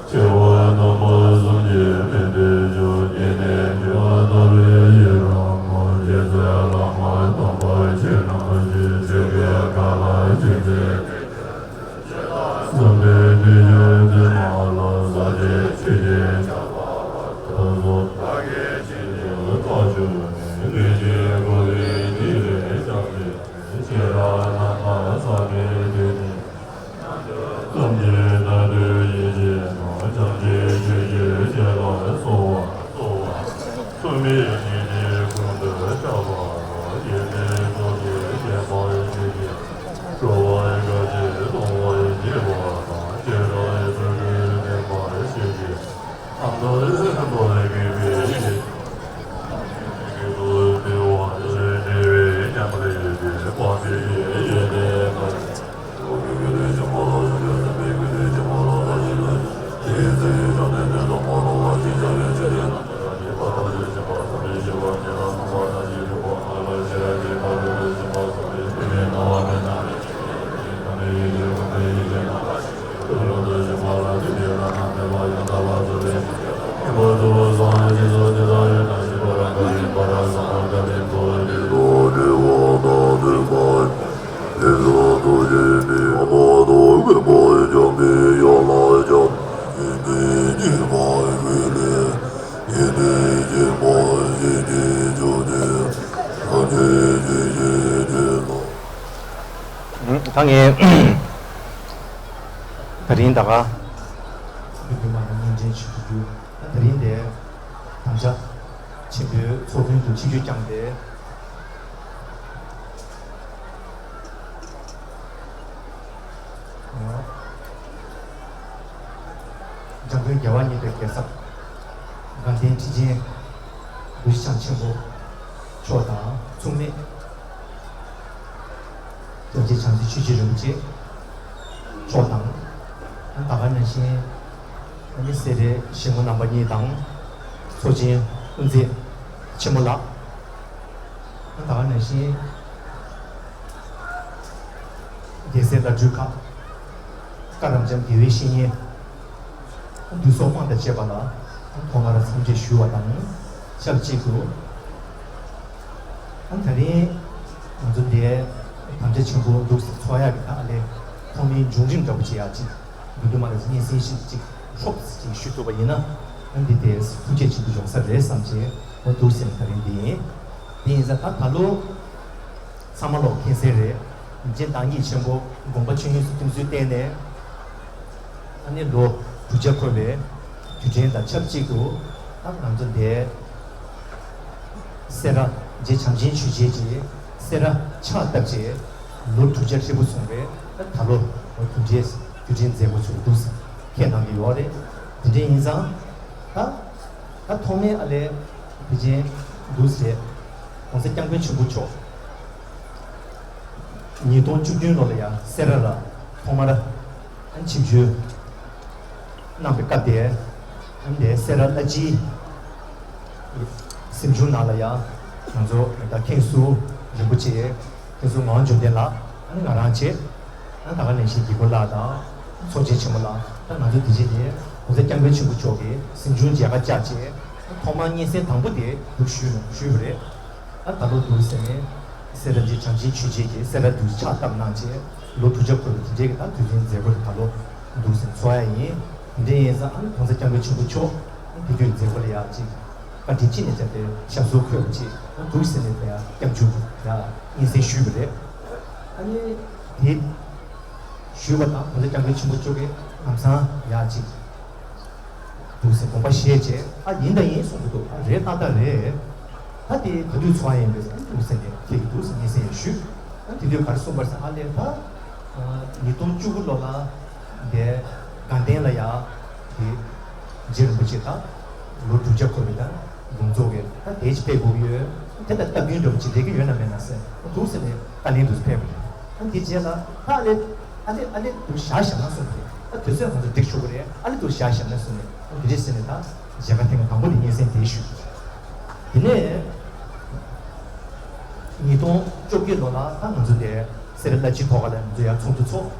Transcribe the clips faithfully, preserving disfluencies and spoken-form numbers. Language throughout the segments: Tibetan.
ཆེ་བ་རྣམ་པ་གསུམ་གྱི་མི་མཐུན་ཕྱོགས་ཉེ་གནས་འབྱེད་པ་ལྟ་བུའི་ཡི་རང་ངོ་། རྗེ་བཙུན་བླ་མ་དམ་པ་ཁྱེད་རྣམས་ཀྱི་ཆོས་ཀྱི་མཁའ་ལ་ཆེས་མཛེས། བསམ་པའི་གནས་ཡུལ་འདི་མ་ལ་ས་ཆེན་ཆོས་ཀྱི་ཆར་པ་དང་སོགས་བདག་གིས་ཆེད་དུ་བཀའ་ཞུ་ནས་ལུས་ཀྱི་གོ་ལའི་ཐིག་ལེ་བཅག་སྟེ། ཤེས་རབ་རྣམ་པར་སངས་པའི་དུས་ནི། ཐམས་ཅད་རྣམ་གྲོལ་ཡེ་ཤེས་ངང་། བྱང་ཆུབ་ཆོས་ཀྱི་རྒྱལ་ལ་སོགས་པ་སོགས་པ། འཁྲུལ་མེད་ཉིད་ཀྱི་ཀུན་ཏུ་ཁྱབ་པ་དང་། ཡེ་ཤེས་ཚོགས་ཀྱི་བརྟན་པ་ཡེ་ཤེས་ཀྱི་སྤྲོ་བ་དགའ་བྱེད་སྟོང་པར་བརྗིད་པ་དང་། སྤྱན་དྲངས་ཡེ་ཤེས་ཀྱི་བརྟན་པར་བཤད་ཀྱི། ཨ་ཏོ་ཨེ་ཏོ་ཨེ་ཀེ་བེ་ཨེ་ཀེ་ཏོ་ཏེ་ཝ་ཨེ་ནེ་བེ་ཉམ་རེ་ཏེ་པ་ཏེ་ཡེ་ཡེ་ཏེ་ཏ། ད་ངས་ད་རིང་ད་ག་བོད་མི་མང་ལ་བརྙན་འཕྲིན་ཞུ་རྒྱུ། ད་རིང་དེ་དམ་བཅའ་ཆེན་པོའི་ཚོགས་མདུན་དུ་ཆིབས་བསྒྱུར་བསྐྱངས་ཏེ། འཇམ་མགོན་རྒྱལ་བ་བརྙེས་པའི་རྒྱལ་ཚབ་དགའ་ལྡན་ཁྲི་ཆེན་བདུད་བཞི་ཞང་ཆེན་པོ་མཆོག་དང་མཚུངས་མེད་སྐྱབས་རྗེ་བྱང་རྩེ་ཆོས་རྗེ་རིན་པོ་ཆེ་མཆོག་དང་། ད་ག་ནང་བཞིན་ཨ་ནི་སེ་རའི་གཞིས་མོ་རྣམ་པ་གཉིས་དང་ཚོགས་ཆེན་དབུ་མཛད་ཆེན་མོ་ལགས། ད་ག་ནང་བཞིན་རྒྱལ་སྲས་བླ་སྤྲུལ་ཁག་བཀའ་རབ་འབྱམས་དགེ་བའི་བཤེས་གཉེན་བདུད་སོག་དམངས་དང་བཅས་པ་ལ་ཐོག་མར་འཚམས་འདྲི་ཞུ་བ་དང་ཆབས་ཅིག་ཏུ། ད་རིང་ང་ཚོ་འདིའི་དམ་བཅའ་ཆེན་པོ་འདུག་སེ་ཚོགས་ཡག་གི་ད་ལས་ཐོག་མའི་བྱུང་རིམ་འདྲ་པོ་ཅིག་ཡག་ཅིག་འདུག་འདུག་མ་རེད། སྙན་སེང་ཞིག་ཅིག་ཧྲོབ་ཅིག་ཞུ་ཐུབ་པ་ཡིན་ན། ཨ་འདི་དེ་ཐུགས་རྗེ་ཆེན་པོ་ཡོང་ས་རེད་བསམ་བྱས་འོ་འདུག་སེ་ད་རིང་འདི་ཡིན། འདི་ཡིན་ཙང་ད་ད་ལོ་ཚང་མ་ལོག་མཁྱེན་གསལ་རེད། རྗེ་བདག་ཉིད་ཆེན་པོ་དགོངས་པ་ཆོས་དབྱིངས་སུ་ཐིམ་ཚུལ་བརྟེན་ནས། ཨ་ནི་ལོ་དྲུག་བརྒྱ་འཁོར་བའི་དུས་དྲན་དང་ཆབས་ཅིག་ཏུ་ད་ང་ཚོ་འདིའི་སེ་ར་རྗེ་བྱམས་ཆེན་ཆོས་རྗེ་གིས་སེ་ར་ཕྱག་བཏབ་རྗེས་ལོ་དྲུག་བརྒྱ་ཧྲིལ་པོ་སོང་བས་ད་ད་ལོ་དུས་དྲན་དུས་དྲན་མཛད་སྒོ་ཚུགས་འདུག་ཁས་གནང་གི་ཡོད་རེད། དེ་འདྲ་ཡིན་ཙང་ད་ད་ཐོག་མའི་ཨ་ལས་དེ་ཅན་འདུག་ཟེར་༸གོང་ས་༸སྐྱབས་མགོན་ཆེན་པོ་མཆོག་ཉིས་སྟོང་བཅུ་བདུན་ལོ་ལ་ཡང་སེ་ར་ལ་ཐོག་མར་ཆིབས་བསྒྱུར་གནང་བའི་སྐབས་དེར་དེ་སེ་ར་བླ་སྤྱིའི་གཟིམ་ཆུང་ནང་ལ་ཡང་ང་ཚོ་ད་མཁན་ཟུར་རིན་པོ་ཆེ་མཁན་ཟུར་ངག་དབང་འབྱུང་ལྡན་ལགས་ང་རང་བཅས་ད་ག་ནང་བཞིན་དགེ་བསྐོས་ལགས་དང་ཚོགས་ཆེན་ཆེན་མོ་ལགས་ད་ང་ཚོ་དེ་རྗེས་དེ་༸གོང་ས་༸སྐྱབས་མགོན་ཆེན་པོ་མཆོག་གིས་གཟིམ་ཆུང་མཇལ་ཁ་བཅར་བྱས་ཐོག་མར་སྙན་སེང་དང་པོ་དེ་འདུག་ཞུས་ཞུས་པ་རེད། ཨ་ད་ལོ་འདུག་ཟེར་ནས་སེ་ར་རྗེ་བྱམས་ཆེན་ཆོས་རྗེ་གིས་སེ་ར་འདུག་ཕྱག་བཏབ་གནང་རྗེས་ལོ་དྲུག་བརྒྱ་འཁོར་བའི་དེ་འདྲའི་གི་ད་དུས་ཆེན་མཛད་སྒོ་རེ་ད་ལོ་འདུག་ཟེར་ཚོགས་ཡ་ཡིན། དེ་འདྲ་ཡིན་ཙང་ཨ་ནི་༸གོང་ས་༸སྐྱབས་མགོན་ཆེན་པོ་མཆོག་དེ་དུས་མཛད་སྒོ་ལ་ཡག་ཅིག་བཀའ་དྲིན་ཅི་ནས་བྱས་ཏེ་ཞབས་སོར་འཁོད་པ་ཅིག་འདུག་ཟེར་ནས་དེ་ཡང་སྐྱབས་འཇུག་ཡ་སྙན་སེང་ཞུས་པ་རེད། ཨ་ནི་དེ་ཞུས་པ་དང་༸གོང་ས་༸སྐྱབས་མགོན་ཆེན་པོ་མཆོག་གིས་ལམ་སང་ཡག་ཅིག་འདུག་ཟེར་དགོངས་པ་བཞེས་བྱས་ཨ་ཡིན་ད་ཡིན་གསུངས་ཀྱི་འདུག་ཨ་རེད་ཏག་ཏག་རེད། ད་དེ་ག་དུས་ཚོགས་ཡ་ཡིན་པས་ཟེར་འདུག་ཟེར་ནས་ཁྱེད་ཀྱི་འདུག་ཟེར་སྙན་སེང་ཡང་ཞུས། ཨ་དེ་དུས་ག་རེ་གསུངས་པར་ཟེར་ཨ་ལས་ད་ཉིས་སྟོང་བཅུ་དགུ་ལོ་ལ་དེ་དགའ་ལྡན་ལ་ཡ་དེ་ རྗེ་རིན་པོ་ཆེ་དང་ལོ་དྲུག་བརྒྱ་འཁོར་བའི་དང་ལུང་རྫོགས་ཀྱི་ད་དེ་ཅི་ཕེབས་དགོས་ཡོད། དེ་ལ་སྟབས་བསྟུན་འདྲ་པོ་ཅིག་རེག་གི་ཡོད་ན་མེད་ན་ཟེར་འདུག་ཟེར་ནས་བཀའ་ལན་དུ་ཕེབས་པ་རེད། ཨ་དེ་རྗེས་ལ་ད་ཨ་ལེ་ཨ་ལེ་ཨ་ལེ་འདུག་བཞག་བཞག་ན་གསུངས་པ་རེད། ཨ་དུས་ཚོད་ང་ཚོ་འགྲིག་ཆོག་གི་རེད། ཨ་ལེ་འདུག་བཞག་བཞག་ན་གསུངས་ནས་ཨ་དེ་རེད་ཟེར་ནས་ད་མཇལ་ཁ་ཐེངས་དང་པོ་ནས་སྙན་སེང་དེ་ཞུས། དེ་ནས་ཉིས་སྟོང་བཅོ་བརྒྱད་ལོ་ལ་ད་ང་ཚོ་དེ་སེ་ར་བླ་སྤྱིའི་ཐོག་ལ་ང་ཚོ་ཡར་ཚོགས་འདུ་ཚོགས།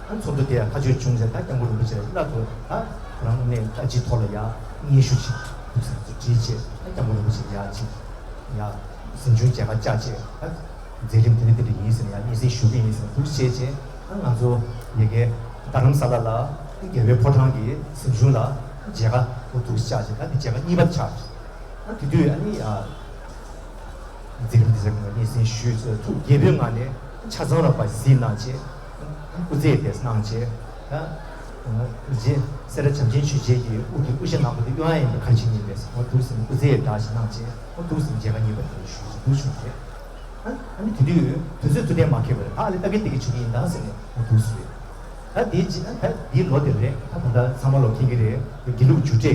ཨ་ཚོགས་འདུ་དེ་ཡང་ཐག་གཅོད་བྱུང་ཟེར། ད་སྐྱབས་མགོན་རིན་པོ་ཆེ་ལ་སླར་དུ་ད་ཁོ་རང་ནས་བླ་སྤྱིའི་ཐོག་ལ་ཡར་སྙན་ཞུ་ཅིག་འདུག་ཟེར་ཚུལ་བྲིས་བྱས། ད་སྐྱབས་མགོན་རིན་པོ་ཆེ་ཡར་ཅིག་ཡར་གཟིམ་ཆུང་མཇལ་ཁ་བཅར་བྱས། ད་མཛད་རིམ་དེ་འདྲ་དེ་འདྲ་ཡིན་ཟེར་ནས་ཡར་སྙན་སེང་ཞུ་གི་ཡིན་ཟེར་འདུག་བྱས་བྱས། ད་ང་ཚོ་ཡ་གི་རྡ་རམ་ས་ལ་ལ་རྒྱལ་བའི་ཕོ་བྲང་གི་གཟིམ་ཆུང་ལ་མཇལ་ཁ་འོ་འདུག་བཅར་བྱས། ད་དེ་མཇལ་ཁ་གཉིས་པ་ཆགས། ཨ་དེ་དུས་ཨ་ནི་ཨ་མཛད་རིམ་འདི་ཚོ་ངོ་སྙན་སེང་ཞུས་ཚོད་ཐུགས་དགྱེས་པོའི་ངང་ནས་ཆ་ཚང་ར་པ་གཟིགས་གནང་བྱས། སྐུ་རྩེད་དེ་གནང་བྱས། ད་རྗེ་སེ་ར་བྱམས་ཆེན་ཆོས་རྒྱལ་གྱི་དབུ་གི་དབུ་ཞྭ་ནག་པོ་དེ་གཡོ་ཡ་ཡིན་པའི་ཁ་ཆེ་ཉིན་པས་འོ་འདུག་ཟེར་ནས་སྐུ་རྩེད་འདྲ་ཞིག་གནང་བྱས། འོ་འདུག་ཟེར་ནས་མཇལ་ཁ་གཉིས་པ་དེ་ཞུས་ཚོད་འདུག་བྱུང་བྱས། ཨ་ཨ་ནི་དེ་དུས་དུས་ཚོད་ཐུགས་གཏན་མ་འཁེལ་བར་ཨ་ལེ་ལྟ་གི་ལྟ་གི་བྱེད་ཀྱི་ཡིན་ད་ཟེར་ནས་འོ་འདུག་ཟེར། ད་དེའི་རྗེས་ད་དེའི་ལོ་དེ་རེད། ད་ད་ལྟ་ཚང་མ་ལོ་མཁྱེན་གྱི་རེད། དགེ་ལུགས་རྒྱུགས་སྤྲོད་ཀྱི་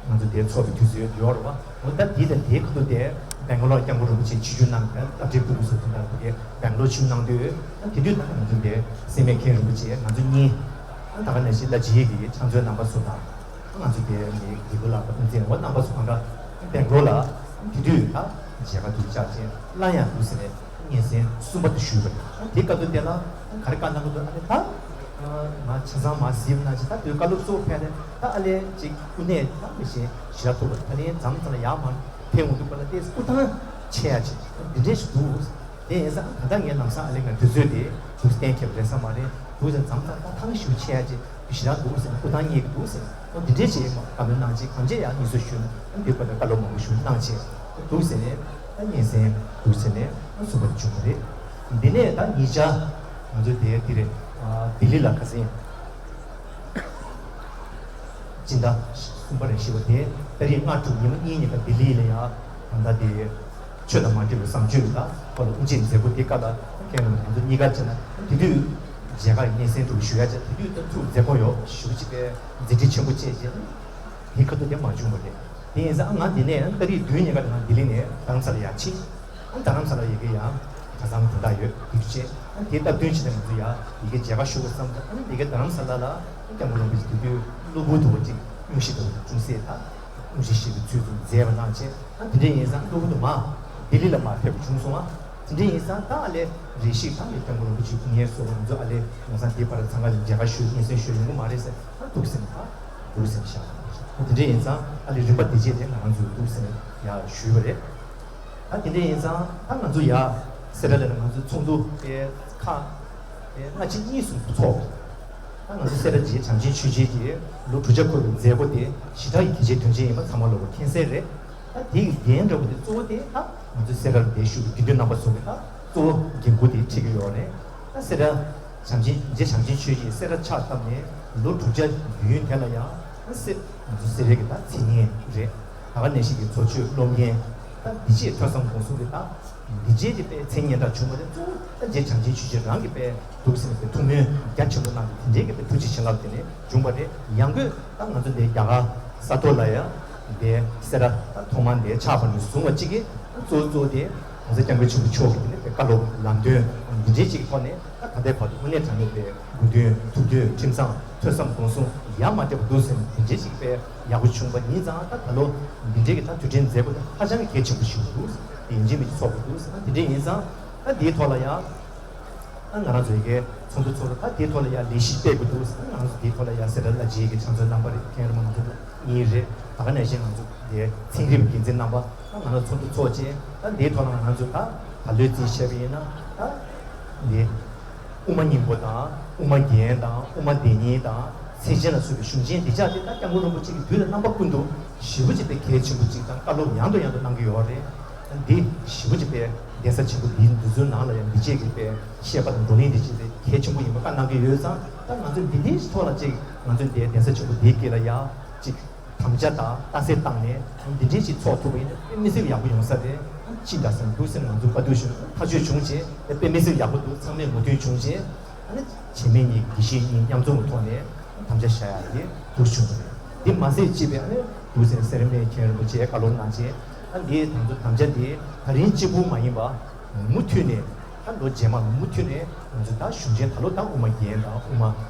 ང་ཚོ་དེ་ཚོགས་པའི་དུས་ཚོད་ཡོད་རེད་བ། འོ་ད་དེ་དང་དེའི་ཁ་ཐུག་དེ་བེང་ག་ལོར་སྐྱབས་མགོན་རིན་པོ་ཆེ་ཆིབས་བསྒྱུར་གནང་གི་སློབ་གྲྭའི་སྐུ་གཟུགས་སུ་དེ་འདྲ་དེ་བེང་ག་ལོར་ཆིབས་བསྒྱུར་གནང་དུས། ད་དེ་དུས་ད་ང་ཚོ་དེ་སེམས་མེད་མཁན་རིན་པོ་ཆེ་ང་ཚོ་གཉིས་ད་ག་ནང་བཞིན་བླ་རྗེ་གི་ཕྱག་མཛོད་རྣམ་པ་ཚོ་དང་། ང་ཚོ་དེ་མི་དགེ་བསྐོས་ལགས་དང་ཀུན་མཁྱེན་འོ་རྣམ་པ་ཚོ་གང་ག་བེང་ག་ལོར་ལ་དེ་དུས་ད་མཇལ་ཁ་དུས་བཅར་ཅན་སླར་ཡང་འདུག་ཟེར་ནས། སྙན་སེང་གསུམ་པ་དེ་ཞུས་པ་རེད། དེ་སྐབས་དུས་དེ་ལ་ག་རེ་བཀའ་གནང་གི་འདུག་ཨ་ནི་ད་ང་ཆ་ཚང་མ་གཟིགས་ན་ཅིག་ད་དུས་བཀའ་སློབ་གཙོ་བོ་ཕལ་ཆེར་ད་ཨ་ལས་ཅིག་དབུ་ནས་ད་མི་ཤེས་ཞེ་དྲག་ཐུག་པ་ད་ནི་མཚམས་མཚམས་ལ་ཡར་མར་ཕེབས་འོང་དུས་སྐབས་ལ་ཏོག་ཙམ་སྐུ་ཐང་ཆེ་ཡ་ཅིག་འདི་འདྲས་ཞིག་འདུག་དེ་ཡིན་ཙང་ད་ལྟ་ངས་ལམ་སང་ཨ་ལས་ང་དུས་ཚོད་དེ་འདུག་གཏན་འཁེལ་བ་རེད་ས་མ་རེད། འདུག་ཙང་མཚམས་མཚམས་ད་ཐང་ཞིག་ཆེ་ཡ་ཅིག་ཞེ་དྲག་འདུག་ཟེར་ན་སྐུ་ཐང་རྙེད་ཀྱི་འདུག་ཟེར་ན་འོ་འདི་འདྲས་ཅིག་མ་བཀའ་མོལ་གནང་ཅིག་གང་ཅི་ཡང་ཉིས་སོ་ཞུ་ན་འདི་བར་དུ་བཀའ་སློབ་མང་པོ་ཞུ་གནང་ཅིག་འདུག་ཟེར་ནས་ད་སྙན་སེང་འདུག་ཟེར་ནས་གསུངས་པ་བྱུང་བ་རེད། འདི་ནས་ད་ཉིས་ཆ་ང་ཚོ་དེ་དེ་རེད། ལྡི་ལི་ལ་ཁ་སང་སྤྱི་ཟླ་གསུམ་པ་རེད་ཤི་བ་དེ་ཏ་རིག་ལྔ་དྲུག་ཉི་མ་གཉིས་ཉིན་ཀ་ལྡི་ལི་ལ་ཡང་ད་ལྟ་དེ། ཆོས་དང་མ་འབྲེལ་བའི་བཟང་སྤྱོད་ཀྱི་དང་ཁོ་ལ་དབུ་འབྱེད་མཛད་སྒོ་དེ་སྐབས་ལ་མཁན་རིན་པོ་ཆེ་ང་ཚོ་གཉིས་ཀ་བྱས་ན་དེ་དུས་མཇལ་ཁ་ཡི་སྙན་སེང་འདྲ་བོ་ཞུ་ཡ་བྱས། དེ་དུས་ད་ཐུགས་མཛད་སྒོ་ཡོད་ཞུ་གཅིག་པའི་མཛད་འཕྲིན་ཆེན་པོ་བཅས་བྱས། དེ་ཁ་ཐུག་དེ་མ་བྱུང་བ་རེད། དེ་ཡིན་ཙང་ང་འདི་ནས་ཏ་རིག་བདུན་ཉིན་ཀ་ང་ལྡི་ལི་ནས་རྡ་རམ་ས་ལ་ཡར་ཕྱིན། རྡ་རམ་ས་ལ་ཡི་གེ་ཡང་གྲྭ་ཚང་དོན་དག་ཡོད་དེ་བྱས། དེ་སྟབས་བསྟུན་བྱས་ནས་ང་ཚོ་ཡར་ཡི་གེ་མཇལ་ཁ་ཞུ་དགོས་བསམ་ཙང་ཡི་གེ་རྡ་རམ་ས་ལ་ལ་སྐྱབས་མགོན་རིན་པོ་ཆེ་དེ་དུས་གློ་བུར་དུ་ཅིག་སྙུང་གཞི་དང་ཅུང་ཟད་དང་། དབུ་འབྱེད་ཞུས་པའི་ཚུལ་དུ་མཛད་པ་གནང་བྱས། ཨ་དེ་འདྲ་ཡིན་ཙང་གློ་བུར་དུ་མ་ལྡི་ལི་ལ་མར་ཕེབས་པ་བྱུང་སོང་ང་། དེ་འདྲ་ཡིན་ཙང་ད་ཨ་ལས་རེ་ཞིག་ད་ངས་སྐྱབས་མགོན་རིན་པོ་ཆེ་སྐུ་ངལ་གསོ་བ་ང་ཚོ་ཨ་ལས་ལམ་སང་དེའི་བར་འཚང་ཁ་མཇལ་ཁ་ཞུ་སྙན་སེང་ཞུ་ཡོང་གི་མ་རེད་ཟེར། ཨ་འདུག་ཟེར་ནས་ད་འདུག་ཟེར་ནས་བཞག་ཨ་དེ་འདྲ་ཡིན་ཙང་ཨ་ལས་རིམ་པ་དེ་རྗེས་དེ་ང་རང་ཚོས་འདུག་ཟེར་ནས་ཡར་ཞུས་པ་རེད། ད་དེ་འདྲ་ཡིན་ཙང་ད་ང་ཚོ་ཡར་སེ་ར་ལ་ང་ཚོ་ཚོགས་འདུ་དེ་ཁག་དེ་ལྔ་གཅིག་གཉིས་གསུམ་ཚོགས། ད་ང་ཚོ་སེ་ར་རྗེ་བྱམས་ཆེན་ཆོས་རྗེ་གིས་ལོ་དྲུག་བརྒྱ་འཁོར་བའི་མཛད་སྒོ་དེ་ཞེ་དྲག་གི་གལ་ཆེའི་དོན་ཆེན་ཡིན་པ་ཚང་མ་ལོ་ལ་མཁྱེན་གསལ་རེད། ད་དེ་གི་འགན་འདྲ་བོ་དེ་གཙོ་བོ་དེ་ད་ང་ཚོ་སེ་ར་ལ་བསྡད་བཞུགས་པའི་དགེ་འདུན་རྣམ་པ་ཚོ་གི་ད་གཙོ་བོ་འགན་འཁུར་དེ་འཁྲི་གི་ཡོད་རེད། ད་སེ་ར་བྱམས་ཆེན་རྗེ་བྱམས་ཆེན་ཆོས་རྗེས་སེ་ར་ཕྱག་བཏབ་ནས་ལོ་དྲུག་བརྒྱ་ཡུན་དེ་ལ་ཡང་ད་སེ་ང་ཚོ་སེ་ར་གི་ད་མཚན་སྙན་རེད། ད་ག་ནང་བཞིན་གྱི་གཙོ་མཆོད་སློབ་གཉེར། ད་འདི་བྱས་ཐོས་བསམ་སྒོམ་གསུམ་གྱི་ད། འདི་བྱས་ཀྱི་དཔེ་མཚན་སྙན་གྲགས་བྱུང་བ་དེ་གཙོ་བོ་ད་རྗེ་བྱམས་ཆེན་ཆོས་རྗེ་རང་གི་དཔེ་འདུག་ཟེར་ནས་དཔེ་ཐུགས་སྨོན་རྒྱ་ཆེན་པོ་གནང་གི་དེ་འདྲའི་གི་དཔེ་ཐུགས་རྗེ་བྱིན་རླབས་དེ་ནས་བྱུང་བ་རེད། ཡང་སྒོས་ད་ང་ཚོ་འདི་རྒྱ་གར་ས་ཐོག་ལ་ཡང་འདི་སེ་ར་ད་ཐོག་མར་འདི་ཆགས་པ་ནས་བཟུང་བ་གཅིག་གིས་གཙོ་བོ་གཙོ་བོ་དེ་ང་ཚོ་སྐྱབས་མགོན་ཆེན་པོ་མཆོག་གི་དེ་ནས་དཔེ་བཀའ་སློབ་ལམ་སྟོན་འདི་འདྲའི་གཅིག་གི་ཐོག་ནས་ད་ད་ལྟའི་བར་དུ་དངོས་གནས་དྲང་གནས་དཔེ་དགོས་འདུན་ཐུགས་འདུན་ཁྲིམས་གཙང་ཐོས་བསམ་སྒོམ་གསུམ་ཡ་མ་བྲལ་བ་འདུག་ཟེར་ནས་དེ་འདྲའི་ཅིག་དཔེ་ཡག་པོ་བྱུང་བ་ཡིན་ཙང་ད་ད་ལོ་འདི་འདྲའི་གི་ད་དུས་དྲན་མཛད་སྒོ་དེ་ཧ་ཅང་གི་གལ་ཆེན་པོ་ཞིག་འདུག་ཡིན་གཅིག་མིན་གཅིག་ཚོགས་དགོས་འདུག་ཟེར་ན་དེ་འདྲའི་ཡིན་ཙང་ད་འདིའི་ཐོག་ལ་ཡང་ད་ང་རང་ཚོ་ཡི་གེ་ཚོགས་འདུ་ཚོགས་ད་འདིའི་ཐོག་ལ་ཡང་ལས་གཞི་སྤེལ་དགོས་འདུག་ཟེར་ན་ང་རང་ཚོ་འདིའི་ཐོག་ལ་ཡང་སེ་ར་བླ་རྗེ་གི་ཕྱག་མཛོད་རྣམ་པ་རེད། མཁན་རིན་པོ་ང་ཚོ་གཉིས་རེད། ད་ག་ནང་བཞིན་ང་ཚོ་དེ་ཚན་རིག་པའི་འགན་འཛིན་རྣམ་པ་ད་ང་རང་ཚོགས་འདུ་ཚོགས་རྗེས་ད་འདིའི་ཐོག་ལ་ང་རང་ཚོ་ད་ད་ལོའི་རྩིས་བཤད་པ་ཡིན་ན་ད་འདི། དབུ་མ་སྙིང་པོ་དང་དབུ་མ་རྒྱན་དང་དབུ་མ་སྡེ་གཉིས་དང་ཚེས་ཆེན་ལ་སོགས་པའི་གཞུང་ཆེན་འདི་ཆ་དེ་ད་སྐྱབས་མགོན་རིན་པོ་ཆེ་གིས་དུས་དང་རྣམ་པ་ཀུན་ཏུ་ཞེ་པོ་ཅིག་དཔེ་གལ་ཆེན་པོ་ཅིག་དང་བཀའ་སློབ་ཡང་དང་ཡང་དུ་གནང་གི་ཡོད་རེད། འདི་ཞེ་པོ་ཅིག་དཔེ་གདན་ས་ཆེན་པོ་འདིའི་འདི་ཚོའི་ནང་ལ་ཡང་འདི་བྱས་ཀྱི་དཔེ་བཤད་པ་དང་བགྲོ་གླེང་འདི་བྱས་ཏེ་གལ་ཆེན་པོ་ཡིན་པ་བཀའ་གནང་གི་ཡོད་ཙང་ད་ང་ཚོས་འདི་འདྲའི་ཐོག་ལ་ཅིག་ང་ཚོས་འདི་གདན་ས་ཆེན་པོ་འདིའི་དཀྱིལ་ལ་ཡ་ཅིག་དམ་བཅའ་དང་རྟགས་གསལ་བཏང་ནས་འདི་འདྲའི་ཅིག་ཚོགས་ཐུབ་པ་ཡིན་ན་དཔེ་མི་སྲིད་ཡག་པོ་ཡོང་ས་རེད། ཅི་འདྲ་ཟེར་ན་འདུག་ཟེར་ནས་ང་ཚོ་བཀའ་བསྡུར་ཞུ་ཐག་གཅོད་བྱུང་རྗེས་དཔེ་མི་སྲིད་ཡག་པོ་འདུག་ཚང་མས་ངོ་འདུན་བྱུང་རྗེས་ཨ་ནི་བྱེད་མེད་གཉིས་དགེ་བཤེས་གཉིས་མཉམ་འཛོམས་ཀྱི་ཐོག་ནས་དམ་བཅའ་བཞག་ཡག་དེ་འདུག་བྱུང་བ་རེད། འདི་མ་ཟད་ཅིག་པའི་ཨ་ནི་འདུག་ཟེར་སེར་སྨད་མཁན་རིན་པོ་ཆེ་བཀའ་སློབ་གནང་བྱས། ཨ་འདི་དང་ཚོ་དམ་བཅའ་འདི་ད་རིང་གཅིག་པུ་མ་ཡིན་པ་མུ་མཐུད་ནས། ད་ལོ་རྗེས་མ་མུ་མཐུད་ནས་ང་ཚོ་ད་གཞུང་ཆེན་ད་ལོ་ད་དབུ་མ་རྒྱན་དང་དབུ་མ་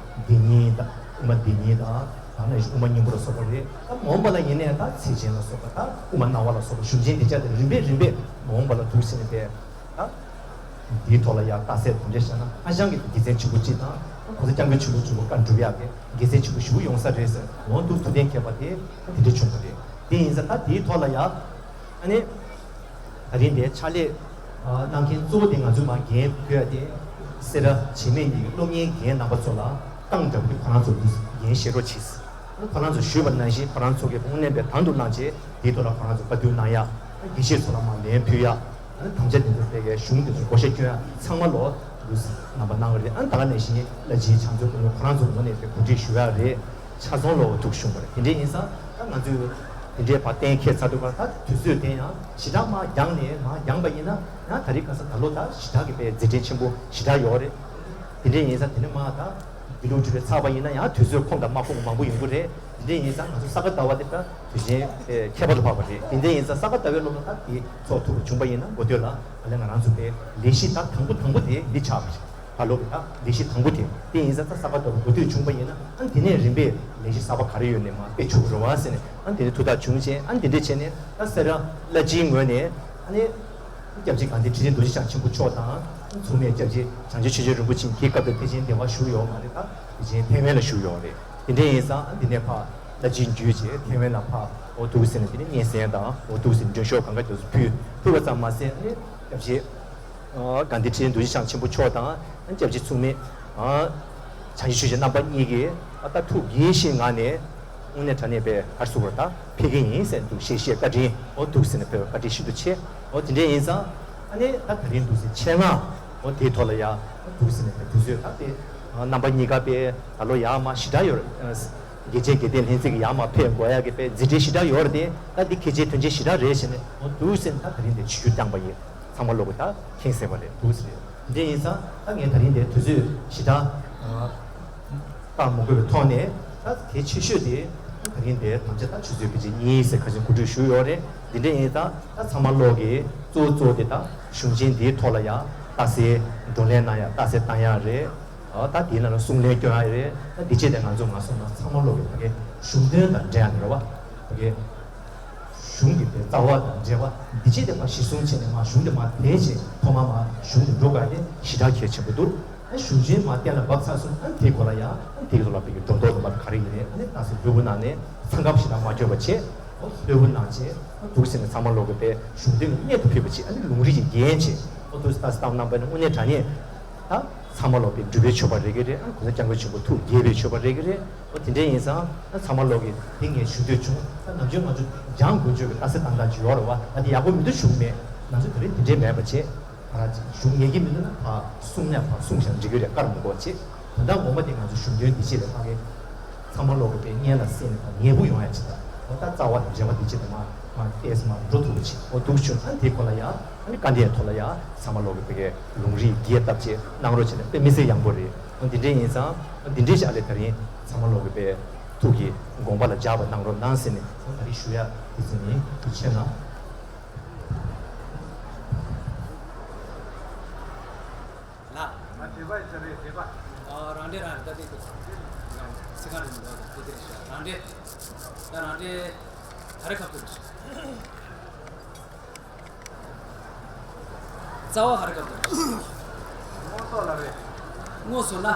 སྡེ་གཉིས་དང་དབུ་མ་སྡེ་གཉིས་དང་། ད་ནང་བཞིན་དབུ་མ་སྙིང་པོ་ལ་སོགས་པ་རེད། ད་མ་འོངས་པ་ལ་ཡིན་ནའི་ད་ཚེས་ཆེན་ལ་སོགས་པ། ད་དབུ་མ་སྣང་བ་ལ་སོགས་པ་གཞུང་ཆེན་འདི་ཆ་དེ་རིམ་པས་རིམ་པས་མ་འོངས་པ་ལ་འདུག་ཟེར་ནས་པས། ད་འདིའི་ཐོག་ལ་ཡང་རྟགས་གསལ་དམ་བཅའ་བཞག་ན་ཧ་ཅང་གི་དགེ་མཚན་ཆེན་པོ་གཅིག་དང་། གོང་ས་སྐྱབས་མགོན་ཆེན་པོ་མཆོག་བཀའ་སྒྲུབ་ཡག་གི་དགེ་མཚན་ཆེན་པོ་ཞེ་པོ་ཡོང་ས་རེད་ཟེར་འོང་འདུག་ཐུགས་གཏན་འཁེལ་བ་དེ་དེ་འདྲ་བྱུང་བ་རེད། དེ་ཡིན་ཙང་ད་དེའི་ཐོག་ལ་ཡང་ཨ་ནི། ད་རིང་འདིར་ཕྱག་ལས་གནང་མཁན་གཙོ་བོ་དེ་ང་ཚོས་མར་འགན་ཕུལ་ཡ་དེ། སེ་ར་བྱེས་སྨད་གཉིས་ཀྱི་སློབ་གཉེར་རྒན་རྣམ་པ་ཚོ་ལ་བཏང་དྲགས་པ་དེ་ཁོ་རང་ཚོ་འདུག་འགན་བཞེས་རོགས་གྱིས། ཁོ་རང་ཚོ་ཞུས་པ་ནང་བཞིན་ཁོ་རང་ཚོ་གིས་དངོས་གནས་པའི་དང་དུ་བླངས་བྱས་དེའི་ཐོག་ལ་ཁོ་རང་ཚོ་བཀའ་བསྡུར་གནང་ཡ། དགེ་བཤེས་ཚོ་ལ་མར་ལན་ཕུལ་ཡ། ཨ་ནི་དམ་བཅའ་དེ་ཚོ་སྤེལ་མཁན་གཞུང་དེ་ཚོ་བགོ་བཤའ་སྐྱོན་ཡ་ཚང་མ་ལོ་འདུག་རྣམ་པ་གནང་བ་རེད། ཨ་ནི་ད་ག་ནང་བཞིན་བླ་སྤྱིའི་བྱང་ཚོ་ཁོ་རང་ཚོ་ངོས་ནས་དེ་གོ་སྒྲིག་ཞུ་ཡ་རེད། ཆ་ཚང་ལོ་འདུག་བྱུང་བ་རེད། དེ་འདྲ་ཡིན་ཙང་ད་ང་ཚོས་དེ་འདྲའི་བར་གཏན་འཁེལ་ཚར་འདུག་ག་ད་དུས་ཚོད་དེ་ཡང་ཞེ་དྲག་མར་འགྱངས་ནས་མར་འགྱངས་པ་ཡིན་ན་ཡང་ད་རེས་ཁ་སང་ད་ལོ་ད་ཞེ་དྲག་གི་དཔེ་མཛད་འཕྲིན་ཆེན་པོ་ཞེ་དྲག་ཡོད་རེད། དེ་འདྲ་ཡིན་ཙང་དེ་ནས་མར་ད་དགེ་ལུགས་འབྲུག་པའི་ཚགས་པར་ཡིན་ན་ཡང་དུས་ཚོད་ཁོམ་དང་མ་ཁོམ་མང་པོ་ཡོང་གི་རེད། དེ་འདྲ་ཡིན་ཙང་ང་ཚོ་ས་ག་ཟླ་བ་དེ་ད་དུས་ཆེན་ཁྱད་པར་དུ་འཕགས་པ་རེད། དེ་འདྲ་ཡིན་ཙང་ས་ག་ཟླ་བའི་སློབ་གྲྭ་ད་དེ་ཚོགས་ཐུབ་པ་བྱུང་པ་ཡིན་ན་འགོ་སྟོད་ལ་ད་ལན་ང་རང་ཚོ་དེ་ལས་གཞི་ད་དང་པོ་དང་པོ་དེ་འདི་ཆགས་པ་རེད། ད་ལོ་གི་ད་ལས་གཞི་དང་པོ་དེ། དེ་ཡིན་ཙང་ད་ས་ག་ཟླ་བ་འགོ་སྟོད་བྱུང་པ་ཡིན་ན་ཨ་དེ་ནས་རིམ་པས་ལས་གཞི་གསར་པ་ག་རེ་ཡོད་ནས་མར་སྤེལ་ཆོག་གི་རེད་བ་ཟེར་ནས་ཨ་དེ་ནས་ཐུགས་ཐག་བྱུང་བྱས། ཨ་དེ་འདྲ་བྱས་ནས་ད་སེ་ར་བླ་སྤྱིའི་ངོས་ནས་ཨ་ནི་སྐྱབས་རྗེ་དགའ་ལྡན་ཁྲི་ཆེན་རྡོ་རྗེ་འཆང་ཆེན་པོ་མཆོག་དང་མཚུངས་མེད་སྐྱབས་རྗེ་བྱང་ཆུབ་ཆོས་རྗེ་རིན་པོ་ཆེ་གིས་སྐབས་དེར་ཕལ་ཆེར་འདི་པར་བཞུགས་ཡོད་མ་རེད། ད་ཕལ་ཆེར་ཐེ་ཝན་ལ་བཞུགས་ཡོད་རེད། དེ་འདྲ་ཡིན་ཙང་ཨ་དེ་ནས་ཕར་བླ་སྤྱི་བརྒྱུད་བྱས་ཐེ་ཝན་ལ་ཕར་འོ་འདུག་ཟེར་ནས་དེ་ནས་སྙན་སེང་དང་འོ་འདུག་ཟེར་ནས་མགྲོན་ཤོག་གང་ག་དེ་ཚོ་ཕུལ། ཕུལ་བ་ཙམ་མ་ཟད་ཨ་ནི་སྐྱབས་རྗེ་ཨ་དགའ་ལྡན་ཁྲི་ཆེན་རྡོ་རྗེ་འཆང་ཆེན་པོ་མཆོག་དང་སྐྱབས་རྗེ་མཚུངས་མེད་ཨ་བྱང་ཆུབ་ཆོས་རྗེ་རྣམ་པ་གཉིས་ཀྱིས་ཨ་ད་ཐུགས་དགྱེས་བཞིན་ངང་ནས་དངོས་གནས་དྲང་གནས་པའི་ག་རེ་ཟེར་དགོས་རེད། ད་ཕེབས་ཀྱི་ཡིན་ཟེར་འདུག་བཤད་བཤད་བཀའ་དྲིན་འོ་འདུག་ཟེར་ནས་ཕེབས་པའི་བཀའ་དྲིན་ཤིན་ཏུ་ཆེ། འོ་དེ་འདྲ་ཡིན་ཙང་ཨ་ནི་ད་ད་རིང་འདུག་ཟེར་ཆེད་མངགས་འོ་དེའི་ཐོག་ལ་ཡ་འདུག་ཟེར་ནས་ཕེབས་དུས་ཚོད་ད་དེ་རྣམ་པ་གཉིས་ཀ་དཔེ་ད་ལོ་ཡར་མར་ཞེ་དྲག་ཡོད་རེད། དགེ་ཆེ་དགེ་ལྡན་ལྷན་རྩེ་གི་ཡར་མར་ཕེབས་དགོས་ཡ་གི་དཔེ་མཛད་འཕྲིན་ཞེ་དྲག་ཡོད་རེད་དེ། ད་འདི་གལ་ཆེའི་དོན་ཆེན་ཞེ་དྲག་རེད་ཟེར་ནས་འོ་འདུག་ཟེར་ནས་ད་ད་རིང་དེ་ཆིབས་བསྒྱུར་བསྐྱངས་པ་ཡིན། ཚང་མ་ལོག་གི་ད་མཁྱེན་གསལ་བ་རེད། འདུག་ཟེར་རེད། འདི་ཡིན་ཙང་ད་ངས་ད་རིང་དེ་དུས་ཚོད་ཞེ་དྲག་བཀག་མ་དགོས་པའི་ཐོག་ནས་ད་གལ་ཆེ་ཤོས་དེ་ད་རིང་དེ་དམ་བཅའ་ད་ཆུ་ཚོད་ཕལ་ཆེར་གཉིས་ཟེར་ཁ་ཆེམས་གོ་སྒྲིག་ཞུས་ཡོད་རེད། འདི་འདྲ་ཡིན་ཙང་ད་ཚང་མ་ལོག་གི་གཙོ་བོ་གཙོ་བོ་དེ་ད་གཞུང་ཆེན་འདིའི་ཐོག་ལ་ཡང་རྟགས་གསལ་བགྲོ་གླེང་གནང་ཡ་རྟགས་གསལ་བཏང་ཡ་རེད། ཨ་ད་དེའི་ནང་ལ་གསུང་གླེང་སྐྱོན་ཡ་རེད། ད་འདི་བྱས་ཏེ་ང་ཚོ་ང་སོང་ན་ཚང་མ་ལོག་གི་ད་གའི་གཞུང་དོན་དང་འབྲེལ་ཡ་རེད་བ། ད་གའི་གཞུང་གི་དེ་རྩ་བ་དང་འབྲེལ་བ་འདི་བྱས་ཏེ་མ་གཞི་བཟུང་བྱས་ནས་མ་གཞུང་དེ་མ་དེ་བྱས་ཐོག་མ་མ་གཞུང་དེ་འགྲོ་དགོས་དེ་ཞེ་དྲག་གལ་ཆེན་པོ་འདུག་ཨ་གཞུང་ཆེན་མ་གཏན་ལ་འབབ་ཚར་སོང་ཨ་དེའི་སྐོར་ལ་ཡང་ཨ་དེའི་ཐོག་ལ་བོད་ཀྱི་སྒྲོ་འདོགས་དང་མ་ག་རེ་ཡིན་རེད། ཨ་ནི་ད་སེ་ལྷུན་པོ་ནང་ནས་ཚང་ཁང་ཞེ་དྲག་མ་བསྐྱོད་པ་བྱས། ཨོ་ལྷུན་པོ་ནང་བྱས་ཨ་འདུག་ཟེར་ནས་ཚང་མ་ལོག་གི་དཔེ་གཞུང་དོན་གྱི་གནད་དུ་ཕེབས་པ་ཅིག་ཨ་ནི་ལུང་རིགས་ཀྱི་རྒྱན་བྱས། ཨོ་འདུག་ཟེར་ད་སེ་བཏང་གནང་པ་ནི་དངོས་གནས་དྲང་གནས་ད་ཚང་མ་ལོག་པའི་འགྲུབ་པའི་མཆོད་པ་རེད་ཀྱི་རེད། ཨ་ནི་གོང་ས་སྐྱབས་མགོན་ཆེན་པོ་ཐུགས་དགྱེས་པའི་མཆོད་པ་རེད་ཀྱི་རེད། ཨོ་དེ་འདྲ་ཡིན་ཙང་ད་ཚང་མ་ལོག་གི་དེ་ངས་ཞུ་འདོད་བྱུང་། ད་ནམ་རྒྱུན་ང་ཚོ་སྦྱང་དགོས་བརྗོད་ཀྱི་ལྟ་ཚུལ་བཏང་སྟངས་ཅིག་ཡོད་རེད་བ། ད་དེ་ཡག་པོ་མི་འདུག་ཞུ་གི་མེད། ང་ཚོ་དེ་རིང་དེ་འདྲའི་མེད་པ་བྱས། ང་རང་ཅིག་གཞུང་ངེས་ཀྱི་མི་འདུག་ན་ཕར་གསུང་ན་ཕར་གསུང་བཞག་འགྲིག་གི་རེད། བཀར་མི་དགོས་བྱས། ད་ལྟ་ངོ་མ་དེ་ང་ཚོ་གཞུང་དོན་འདི་བྱེད་པའི་ཕ་གི་ཚང་མ་ལོག་གི་དཔེ་སྙན་ལ་གསན་ནས་ཕར་ངེས་པོ་ཡོང་ཡ་ཅིག་ད་འོ་ད་རྩ་བ་དང་འབྲེལ་བ་འདི་བྱེད་དུ་མ་མ་ཏེས་མ་འགྲོ་ཐུབ་པ་ཅིག་འོ་འདུག་བྱུང་ཨ་དེ་ཁོ་ལ་ཡ་ཨ་ནི་བཀའ་འདིའི་ཐོག་ལ་ཡ་ཚང་མ་ལོག་གི་དཔེ་གི་ལུང་རིགས་རྒྱས་བཏབ་བྱས་གནང་རོགས་བྱས་ན་དཔེ་མི་སྲིད་ཡག་པོ་རེད། འོ་འདི་འདྲའི་ཡིན་ཙང་འོ་འདི་འདྲའི་ཞག་ལས་ད་རིང་ཚང་མ་ལོག་གི་དཔེ་ཐུགས་ཀྱི་དགོངས་པ་ལ་འཇགས་པ་གནང་རོགས་གནང་ཟེར་ནས་འོ་ད་རིང་ཞུ་ཡ་དེ་ཚོ་ནི་ཐུགས་ཆེ་གནང་། ལགས། ང་དྲི་བ་ཡིན་ས་རེད་དྲི་བ། ཨ་རང་འདྲེ་རང་ལྟ་དེ་དེ། ཚིག་གང་རེད་མི་འདུག་དེ་དེ་རེད་ཤག་རང་འདྲེ། ད་རང་འདྲེ། ག་རེ་ཁ་ཐུག་རེད། རྩ་བ་ག་རེ་ཁ་ཐུག་རེད། དངོས་ཟོག་ལ་རེད། དངོས་ཟོག་ལ།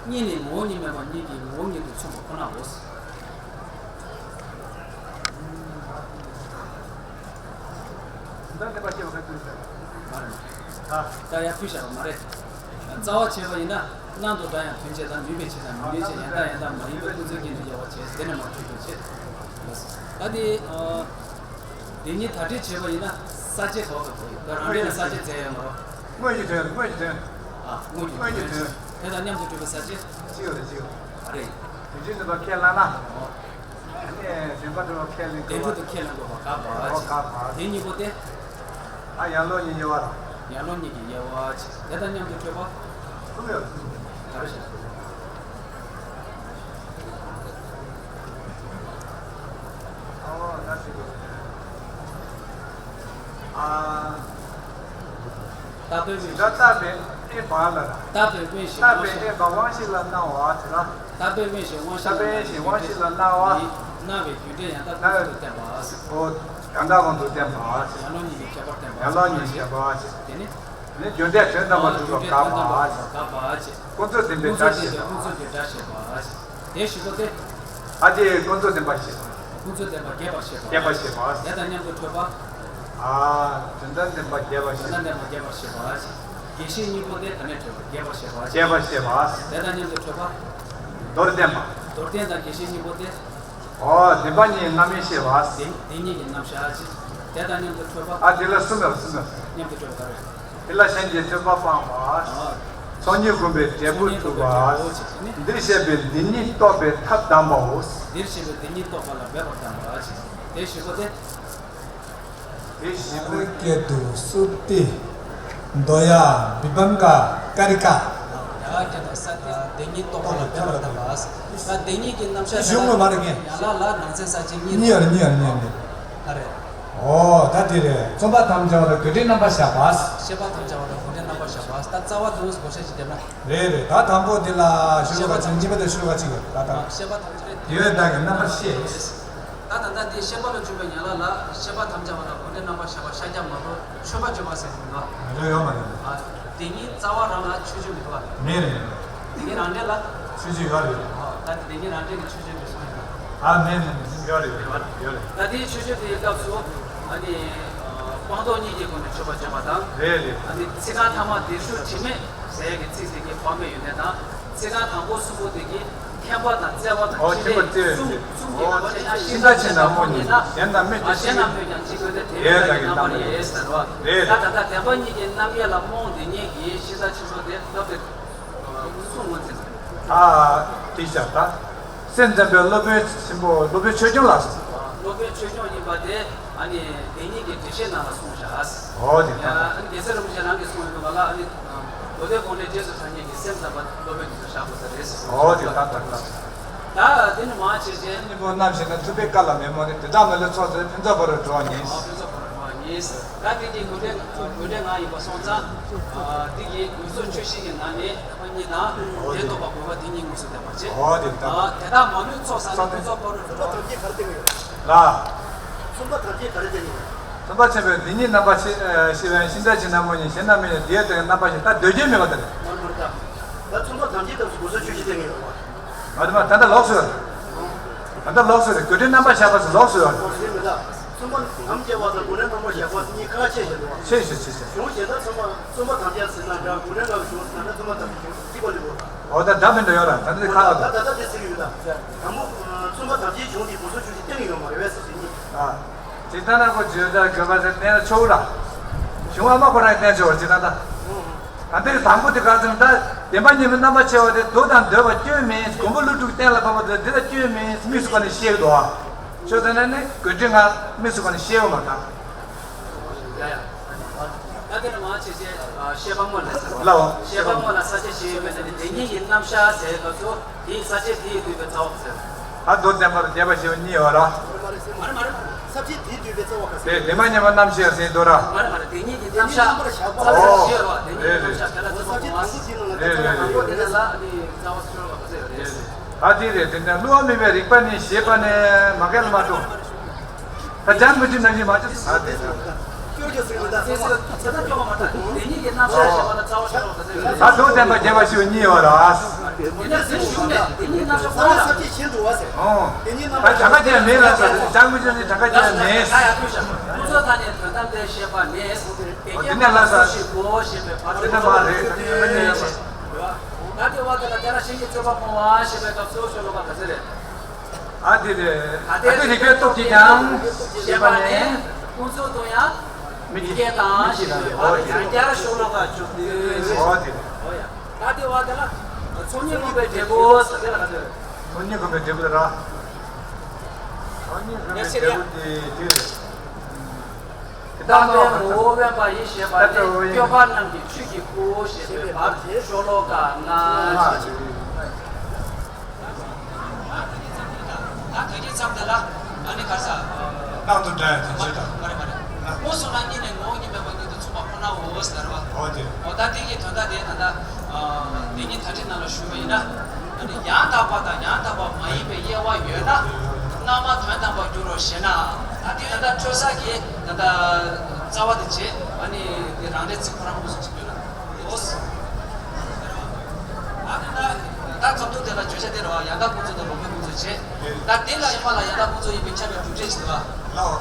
གཉིས་ནི་ངོ་བོ་ཉིད་མེད་པ་ཉིད་ཀྱིས་ངོ་བོ་ཉིད་དུ་མཚུངས་པ་ཁོ་ནའོ། འདི་ནི་མ་ཤེས་པ་ག་ཚོད་ཟེར། མ་རེད། ད་ཡར་ཕུལ་བཞག་པ་མ་རེད། རྩ་བ་བྱས་པ་ཡིན་ན། སྣང་དུ་འདྲ་ཡང་དོན་བྱེད་དང་། ནུས་པས་བྱེད་དང་། མི་ནུས་བྱེད། ཡང་དག་ཡང་དག་མ་ཡིན་པའི་ཀུན་རྫོབ་ཀྱིས་ནི་དབྱེ་བ་བྱས། དེ་ནི་མ་ཐུག་པའི་ཕྱིར། ད་དེ། དེ་ཉིད་དག་སྒྲིལ་བྱས་པ་ཡིན་ན་ས་བཅད་ག་བ་ག་བ་ཡོད། ད་རང་འདྲེན་ལ་ས་བཅད་མཛད་ཡོད་མ་རེད། དངོས་ཀྱི་དོན། དངོས་ཀྱི་དོན། ཨ། དངོས་ཀྱི་དངོས་ཀྱི་དོན། དོན། དེ་དང་མཉམ་དུ་གྲུབ་པའི་ས་བཅད། གཅིག་ཡོད་རེད། གཅིག་ཡོད་རེད། རེད། དོན་སྤྱི་ནུས་པ་ཁས་བླངས་ན། ཨོ། ཨ་ནི་བདེན་པ་གྲུབ་པ་ཁས་ལེན་དགོས་པ། བདེན་གྲུབ་ཏུ་ཁས་ལེན་དགོས་པ་དགག་པ། ཨོ། དགག་པ། དེ་གཉིས་པོ་སྟེ། ཨ། ཡང་ལོག་གཉིས་དབྱེ་བ་ར། ཡང་ལོག་གཉིས་ཀྱི་དབྱེ་བ་བྱས། དེ་དང་མཉམ་དུ་གྲུབ་པ། གསུམ་ཡོད། ག་རེ་བྱས། རྟག་པའི་དབང་ཞིག་ལ། རྟག་པའི་དབང་ཞིག་ལ་སྣང་བ་དེ་ལ། རྟག་པའི་དབང་ཞིག་དབང་ཞིག་ལ་སྣང་བ་དེ་ལ། རྟག་པའི་དབང་ཞིག་དབང་ཞིག་ལ་སྣང་བ་དེ་ལ། སྣང་བའི་རྒྱུ་འབྲས་ཡང་དག་ཀུན་རྫོབ་ཏུ་བསྟན་པ། ཨོ། ཡང་དག་ཀུན་རྫོབ་བསྟན་པ། ཡང་ལོག་གཉིས་ཀྱི་ཁྱད་པར་བསྟན་པ། ཡང་ལོག་གཉིས་ཀྱི་ཁྱད་པར། དེ་ནི། ནི་རྒྱུ་འབྲས་དོན་དམ་པར་གྲུབ་པ་དགག་པ། དགག་པ། ཀུན་རྫོབ་བདེན་པའི་སྒྲ་བཤད་པ། ཀུན་རྫོབ་ཀྱི་སྒྲ་བཤད་པ། དེ་བཞི་པོ་སྟེ། ཨ་ཏི་ཀུན་རྫོབ་བདེན་པ་བཤད་པ། ཀུན་རྫོབ་བདེན་པ་རྒྱས་པར་བཤད་པ། རྒྱས་པར་བཤད་པ། དེ་དང་མཉམ་དུ་འཕྲོད་པ། ཨ། དོན་དམ་བདེན་པ་རྒྱས་པར་བཤད་པ། དོན་དམ་བདེན་པ་རྒྱས་པར་བཤད་པ། དགེ་བཤེས་གཉིས་པོ་སྟེ་ག་ནས་འཕྲོད་པ། རྒྱས་པར་བཤད་པ། རྒྱས་པར་བཤད་པ། དེ་དང་མཉམ་དུ་འཕྲོད་པ། མདོར་བསྟན་པ། མདོར་བསྟན་དང་དགེ་བཤེས་གཉིས་པོ་སྟེ། ཨོ། བདེན་པ་གཉིས་རྣམ་དབྱེ་བཤད་པ། བདེན་བདེན་གཉིས་ཀྱི་རྣམ་གཞག་ཅིག་དེ་དང་མཉམ་དུ་འཕྲོད་པ། ཨ། དེ་ལ་གསུམ་ཡོད། གསུམ་ཡོད། མཉམ་དུ་འཕྲོད་པ་ག་རེ། དེ་ལ་གཞན་གྱི་ཐོས་པ་སྤངས་པ། ཨོ། ཚོགས་གཉིས་བསྒོམས་པའི་འབྲས་བུ་ཐོབ་པ། ཚོགས་གཉིས་བསྒོམས་པའི་འབྲས་བུ་ཅིག་ནི། འདིར་བཤད་པའི་འདི་གཉིས་རྟོགས་པའི་ཐབས་དམ་པའོ། འདིར་བཤད་པའི་འདི་གཉིས་རྟོགས་པ་ལ་འབད་པ་དམ་པ་ཅིག་དེ་བཞི་པོ་སྟེ། དེ་བཞི་པོ། ཀྱེ་དུ་སུ་ཏི། དོ་ཡ་བི་བང་ག་ཀ་རི་ཀ། ཡ་ཀྱེ་དུ་ས་ཏི། བདེན་གཉིས་རྟོགས་པ་ལ་འབད་པ་དམ་པ། ད་བདེན་གཉིས་ཀྱི་རྣམ་གཞག་གཞུང་ངོ་མ་རེད་ངས། ཡ་ལ་ལ་ནང་ཚན་ས་བཅད་གཉིས། གཉིས་ཡོད་རེད། གཉིས་ཡོད་རེད། གཉིས་ཡོད་རེད། ཨ་རེད། ཨོ། ད་དེ་རེད། རྩོམ་པ་དམ་བཅའ་བ་དང་དགོས་འབྲེལ་རྣམ་པར་གཞག་པ། བཤད་པ་དམ་བཅའ་བ་དང་དགོས་འབྲེལ་རྣམ་པར་གཞག་པ། ད་རྩ་བ་དུ་བགོ་བཤའ་ཅིག་བརྒྱབ་ན། རེད་རེད། ད་དང་པོ་དེ་ལ་ཤོ་ལོ་ཀ་གཅིག་གཉིས་པ་དེ་ཤོ་ལོ་ཀ་གཅིག་ཡོད་ད། ད་བཤད་པ་དམ་བཅའ་དེ་ཡོད་ད་གི་རྣམ་པར་ཤེས། ད་ད་ལྟ་འདི་བཤད་པ་ལ་འཇུག་པའི་ཡན་ལག་ལ་བཤད་པ་དམ་བཅའ་བ་ལ་དགོས་འབྲེལ་རྣམ་པར་གཞག་པ་ཤཱཀྱ་མ་གཏོགས་ཆོས་པ་བརྗོད་པ་ཟེར་གྱི་མི་འདུག་རེད། ཡོད་མ་རེད། ཨ། དེ་ཉིད་རྩ་བ་རང་ལ་ཆོས་ཅན་མི་འདུག་བ། མེད་རེད། དེ་ཉིད་རང་འབྲས་ལ། ཆོས་ཅན་ཡོད་རེད། ཨ། ད་དེ་ཉིད་རང་འབྲས་ཀྱི་ཆོས་ཅན་མི་གསུངས་ཡོད་ན། ཨ། མེད་མེད་མེད། ཡོད་རེད། ཡོད་རེད། ཡོད་རེད། ད་དེའི་ཆོས་ཅན་དེའི་སྐབས་སུ་ཨ་ནི་སྤངས་རྟོགས་གཉིས་ཀྱི་སྒོ་ནས་ཆོས་པ་བརྗོད་པ་དང་། རེད་རེད། ཨ་ནི་ཚིག་རྐང་ཐ་མ་དེ་ཤུ་དྲི་མེད་ཟེར་ཡག་གི་ཚིག་དེ་གི་དབང་པོའི་ཡོན་ཏན་དང་། ཚིག་རྐང་དང་པོ་གསུམ་པོ་དེ་གི་མཁྱེན་པ་དང་བརྩེ་བ་དང་འཕྲིན་ལས་གསུམ། གསུམ་གྱི་ནང་ནས་ཤིང་རྟ་ཆེན་ནག་མོ་ཉིད་ན། གཞན་དང་སྨོས་ཅི་དགོས་ཏེ། དེ་ཡོད་ཀྱང་གི་རྣམ་པར་ཡེ་ཟེར་བ། རེད། ད་ད་ལྟ་བདེན་པ་གཉིས་ཀྱི་རྣམ་དབྱེ་ལ་རྨོངས་དེ་ཉིད་ཀྱིས་ཤིང་རྟ་ཆེན་པོ་དེ་སློབ་དེ་གསུང་ངོ་འཛིན། ཨ། དེ་བཞག་ད། སེམས་ཙམ་པའི་སློབ་དཔོན་ཆེན་པོ་སློབ་དཔོན་ཆོས་སྐྱོང་ལ། སློབ་དཔོན་ཆོས་སྐྱོང་ཡིན་པ་དེ་ཨ་ནི་དེ་ཉིད་ཀྱི་འགྲེལ་བཤད་ནང་ལ་གསུངས་བཞག། འོ་དེ་ཡ། ད། ཨ་ནི་རྒྱལ་སྲས་རིན་པོ་ཆེ་རང་གིས་གསུངས་ཡོད་པ་ལ་ཨ་ནི། མདོ་སྡེ་དགོངས་འགྲེལ་རྗེས་སུ་ཐེག་མཁན་གྱི་སེམས་ཙམ་པ་སློབ་དཔོན་དེ་ཚོ་བཞག་དགོས་ས་རེད་ཟེར། འོ་དེ་ད་ད་ད། ད་དེ་ནི་མ་བྱས་ཏེ། སྙིང་པོ་རྣམ་བཞི་ན་ཐུབ་པའི་བཀའ་ལ་མི་རྨོངས་ཏེ། དེ་དག་མི་སླུ་ཚོགས་ཚོས། ཕུན་ཚོགས་ཕ་རོལ་འགྲོ་བ་ཉིད། ཨ། ཕུན་ཚོགས་ཕ་རོལ་འགྲོ་བ་ཉིད། ད་དེ་གི་དགོས་འབྲེལ་དགོས་འབྲེལ་ལྔ་ཡིན་པ་སོང་ཙང་། ཨ། དེ་གི་དངོས་ཟོག་ཆོས་བཞི་གི་ནང་ནས་དང་པོ་གཉིས་དང་། འོ་དེ་རྟོགས་པ་དགོས་པ་དེ་གཉིས་དངོས་སུ་བསྟན་པ་བྱེད། འོ་དེ་ད། ཨ། དེ་དག་མ་ལུས་ཚོགས་བསགས་ནས། ཕུན་ཚོགས་ཕ་རོལ་འགྲོ་བ། ལ། གསུམ་པ་ཐམས་ཅད་ག་རེ་བསྟན་ཡོད། གསུམ་པ་ཆེན་པོའི་འདི་ཉིད་རྣམ་པར་ཤེས་ཤེས་པའི་ཤིང་རྟ་ཆེན་ནག་མོ་ཉིད། གཞན་དང་མི་གཉིས་དེ་ཡོད་དེ་རྣམ་པར་ཤེས། ད་འདོད་རྒྱུ་མེད་པ་དེ་རེད། མ་རེད་མ་རེད་ད། ད་གསུམ་པ་ཐམས་ཅད་སྐབས་སུ་དགོས་ཟོན་ཆོས་ཅན་བསྟན་ཡོད་པ། མ་རེད་མ། ད་ལྟ་ལོགས་སུ་ཡོད། ད་ལྟ་ལོགས་སུ་རེད། དགོས་འབྲེལ་རྣམ་པར་གཞག་པ་སུ་ལོགས་སུ་ཡོད། ལོགས་སུ་མི་ད། གསུམ་པ་དམ་བཅའ་བ་དང་དགོས་འབྲེལ་རྣམ་པར་གཞག་པ་གཉིས་ཁ་ཕྱེ་བཞིན་འདུག་བ། ཕྱེ་ཞིག་ཕྱེ་ཞིག་གཞུང་གཞན་དག་ཚང་མ་གསུམ་པ་ཐམས་ཅད་ཟེར་ན་འདྲ། དགོས་འབྲེལ་ལྔ་གི་གཞུང་ཟེར་ན་འདྲ། ཚང་མ་ཐམས་ཅད་གཞུང་གཅིག་པ་ལས་འགོ། འོ་ད་འདྲ་མི་འདྲ་ཡོད་ར། ད་འདི་ཁ་ལ་ད། ད་ད་དེ་ཟེར་གྱི་ཡོད་ད། དང་པོ་གསུམ་པ་ཐམས་ཅད་གཞུང་འདི་དགོས་ཟོན་ཆོས་ཅན་བསྟན་གྱི་ཡོད་མ་རེད་པས་ཟེར་གྱི་ཡིན། ཨ། ཇི་ལྟར་ན་གོ་བརྗོད་བྱར་འགོད་པ་ཟེར་བསྟན་ཆོག་ར། གཞུང་ཨ་མ་ཁོ་རང་གིས་བསྟན་ཆོག་ར་ཇི་ལྟར་ན། ད་འདིར་དང་པོ་དེ་ག་ཟེར་ན། ད་བདེན་པ་གཉིས་པོའི་རྣམ་པར་ཕྱེ་བ་དེ་འདོད་དང་འདོད་པ་སྐྱོན་མེད། མགོན་པོ་ཀླུ་སྒྲུབ་བསྟན་ལ་ཕབ་པ་དེ་འདི་ལ་སྐྱོན་མེད། དམིགས་སུ་བཀར་ནས་བཤད་ཀྱི་འདུག་ཨ། ཆོས་ཟེར་ན་ནི་དགོས་འབྲེལ་ལྔ་དམིགས་སུ་བཀར་ནས་བཤད་ཡོད་མ་རེད་ད། ཡ་ཡ། ད་དེ་ནས་མར་བྱས་བྱས། ཨ། བཤད་པ་སྔོན་ལ་ཟེར་བ། ལའོ། བཤད་པ་སྔོན་ལ་ས་བཅད་བཞི་ཡོད་པའི་ནང་ནས་དེ་ཉིད་ཀྱི་རྣམ་གཞག་ཟེར་སྐབས་སུ་དེའི་ས་བཅད་དེ་ཡིས་བསྡུས་པའི་རྩ་བ་ཟེར། ད་མདོར་བསྟན་པ་དང་རྒྱས་པར་བཤད་པ་གཉིས་ཡོད་ར། མ་རེད་མ་རེད་མ་རེད། ས་བཅད་དེས་བསྡུས་པའི་རྩ་བ་ག་ཟེར། དེ་བདེན་པ་གཉིས་པོའི་རྣམ་གཞག་ཟེར་འདུག་ར། མ་རེད་མ་རེད། དེ་ཉིད་ཀྱི་རྣམ་གཞག་རྩ་བ་ཟེར་བ་དེ་ཉིད་ཀྱི་རྣམ་གཞག་དེ་ལ་རྩ་བ་སྔོན་མ། རེད་རེད། དང་པོ་དེ་ལ་ལ་ནི་རྩ་བ་ཤོར་བ་ག་ཚོད་ཡོད་རེད། ད་དེ་རེད། དེ་ནས་བསླུ་བ་མེད་པའི་རིགས་པ་ནི་ཞེས་པ་ནས་མ་གལ་མ་གཏོགས། ད་སྦྱང་དགོས་ཀྱི་ནང་བཞིན་མ་བྱས་སོ། ད་དེ་ཚོ་སྐྱོར་རྒྱུ་ཟེར་གྱི་མི་འདུག་ཚེ་སྲོག་ཚེ་ཐག་གཅོད་པ་མ་ཐག་དེ་ཉིད་ཀྱི་རྣམ་གཞག་ཞེས་པ་ལ་རྩ་བ་ཤོར་བ་ག་ཚོད་ཡོད་རེད། ད་མདོར་བསྟན་པ་རྒྱས་པར་བཤད་པ་གཉིས་ཡོད་ར། དེ་ནས་ཟེར་གཞུང་ནས་དེ་ཉིད་རྣམ་གཞག་ཁོ་ན་ལ། ཨོ། ད་གྲངས་ཀ་ཅན་མེད་ལ་ཟེར། སྦྱང་དགོས་ཀྱི་ནི་གྲངས་ཀ་ཅན་མེད། ད་ཡར་ཕུལ་བཞག་ཁོ་ཚོ་ད་ནས་དོན་དམ་དེ་བཤད་པ་ནས། དེ་ཉིད་མ་ལ་ཟེར། ཞིག་གོ་ཞེས་པའི་བར་དེ་ན་མ་རེད། ད་དེ་ན་མ་རེད། ད་དེ་བ་དེ་ལ་དེ་ལ་གཞན་གྱི་རྩོད་པ་སྤོང་བ་ཞེས་པའི་སྐབས་སུ་ཤོ་ལོ་ཀ་ག་ཚོད་རེད། ཨ་དེ་རེད། ཨ་དེ་རིགས་པའི་སྟོབས་ཀྱིས་ཀྱང་ཞེས་པ་ནས། ཁོ་ཚོ་དང་ཡང་མི་སྐྱེ་དང་ཞེས་པའི་བར་ཡང་བསྐྱར་ཤོ་ལོ་ཀ་བཅུ་བདུན་ཞེས། ཨོ་དེ་རེད། ཨོ་ཡ། ཨ་དེ་བ་དེ་ལ་ཚོགས་གཉིས་བསྒོམས་པའི་འབྲས་བུ་ཟེར་དེ་ལ་ག་ཚོད་རེད། ཚོགས་གཉིས་བསྒོམས་པའི་འབྲས་བུ་ར། ཚོགས་གཉིས་བསྒོམས་པའི་འབྲས་བུ་དེ་དེ་རེད། རྟག་པའི་ངོ་བོ་དབེན་པ་ཡིས་ཞེས་པ་ནི་སྐྱོབ་པ་རྣམས་ཀྱི་ཆོས་ཀྱི་སྐུ་ཞེས་པའི་བར་ཤོ་ལོ་ཀ་ལྔ། ད་དེ་ཙམ་དེ་ལ་ཨ་ནི་ག་ས། རྟག་ཏུ་འདྲ་བའི་དོན་བྱེད་དང་། མ་རེད་མ་རེད། སྔོ་སོང་ན་གཉིས་ནས་ངོ་བོ་ཉིད་མེད་པ་ཉིད་དུ་མཚུངས་པ་ཁོ་ན། འོ་ཟེར་བ། འོ་དེ། འོ་ད་དེ་གི་དོན་དག་དེ་ད་ལྟ་དེ་ཉིད་ད་ཁྲིད་ནང་ལ་ཞུས་པ་ཡིན་ན། ཨ་ནི་ཡང་དག་པ་དང་ཡང་དག་པ་མ་ཡིན་པའི་དབྱེ་བ་ཡོད་ན། སྔ་མ་དོན་དམ་པར་འགྱུར་རོ་ཞེ་ན། ད་དེ་ད་ལྟ་འཕྲོས་ས་གི་ད་ལྟ་རྩ་བ་དེ་བྱེད། ཨ་ནི་དེ་རང་འགྲེལ་ཚིག་ཁོ་རང་མུ་སུ་ཅིག་ཡོད་ལ། འོ་ཟེར། ཨ་ནི་ད་ད་ཁ་ཐུག་དེ་ལ་བརྗོད་བྱ་དེ་རེད་བ། ཡང་དག་ཀུན་རྫོབ་དང་ལོག་པའི་ཀུན་རྫོབ་བྱེད། ད་དེ་ལ་ཡང་མ་ལ་ཡང་དག་ཀུན་རྫོབ་ཡིན་པས་ཁྱབ་པའི་གྲུབ་འབྲས་ཅིག་འདུག་བ། ལའོ།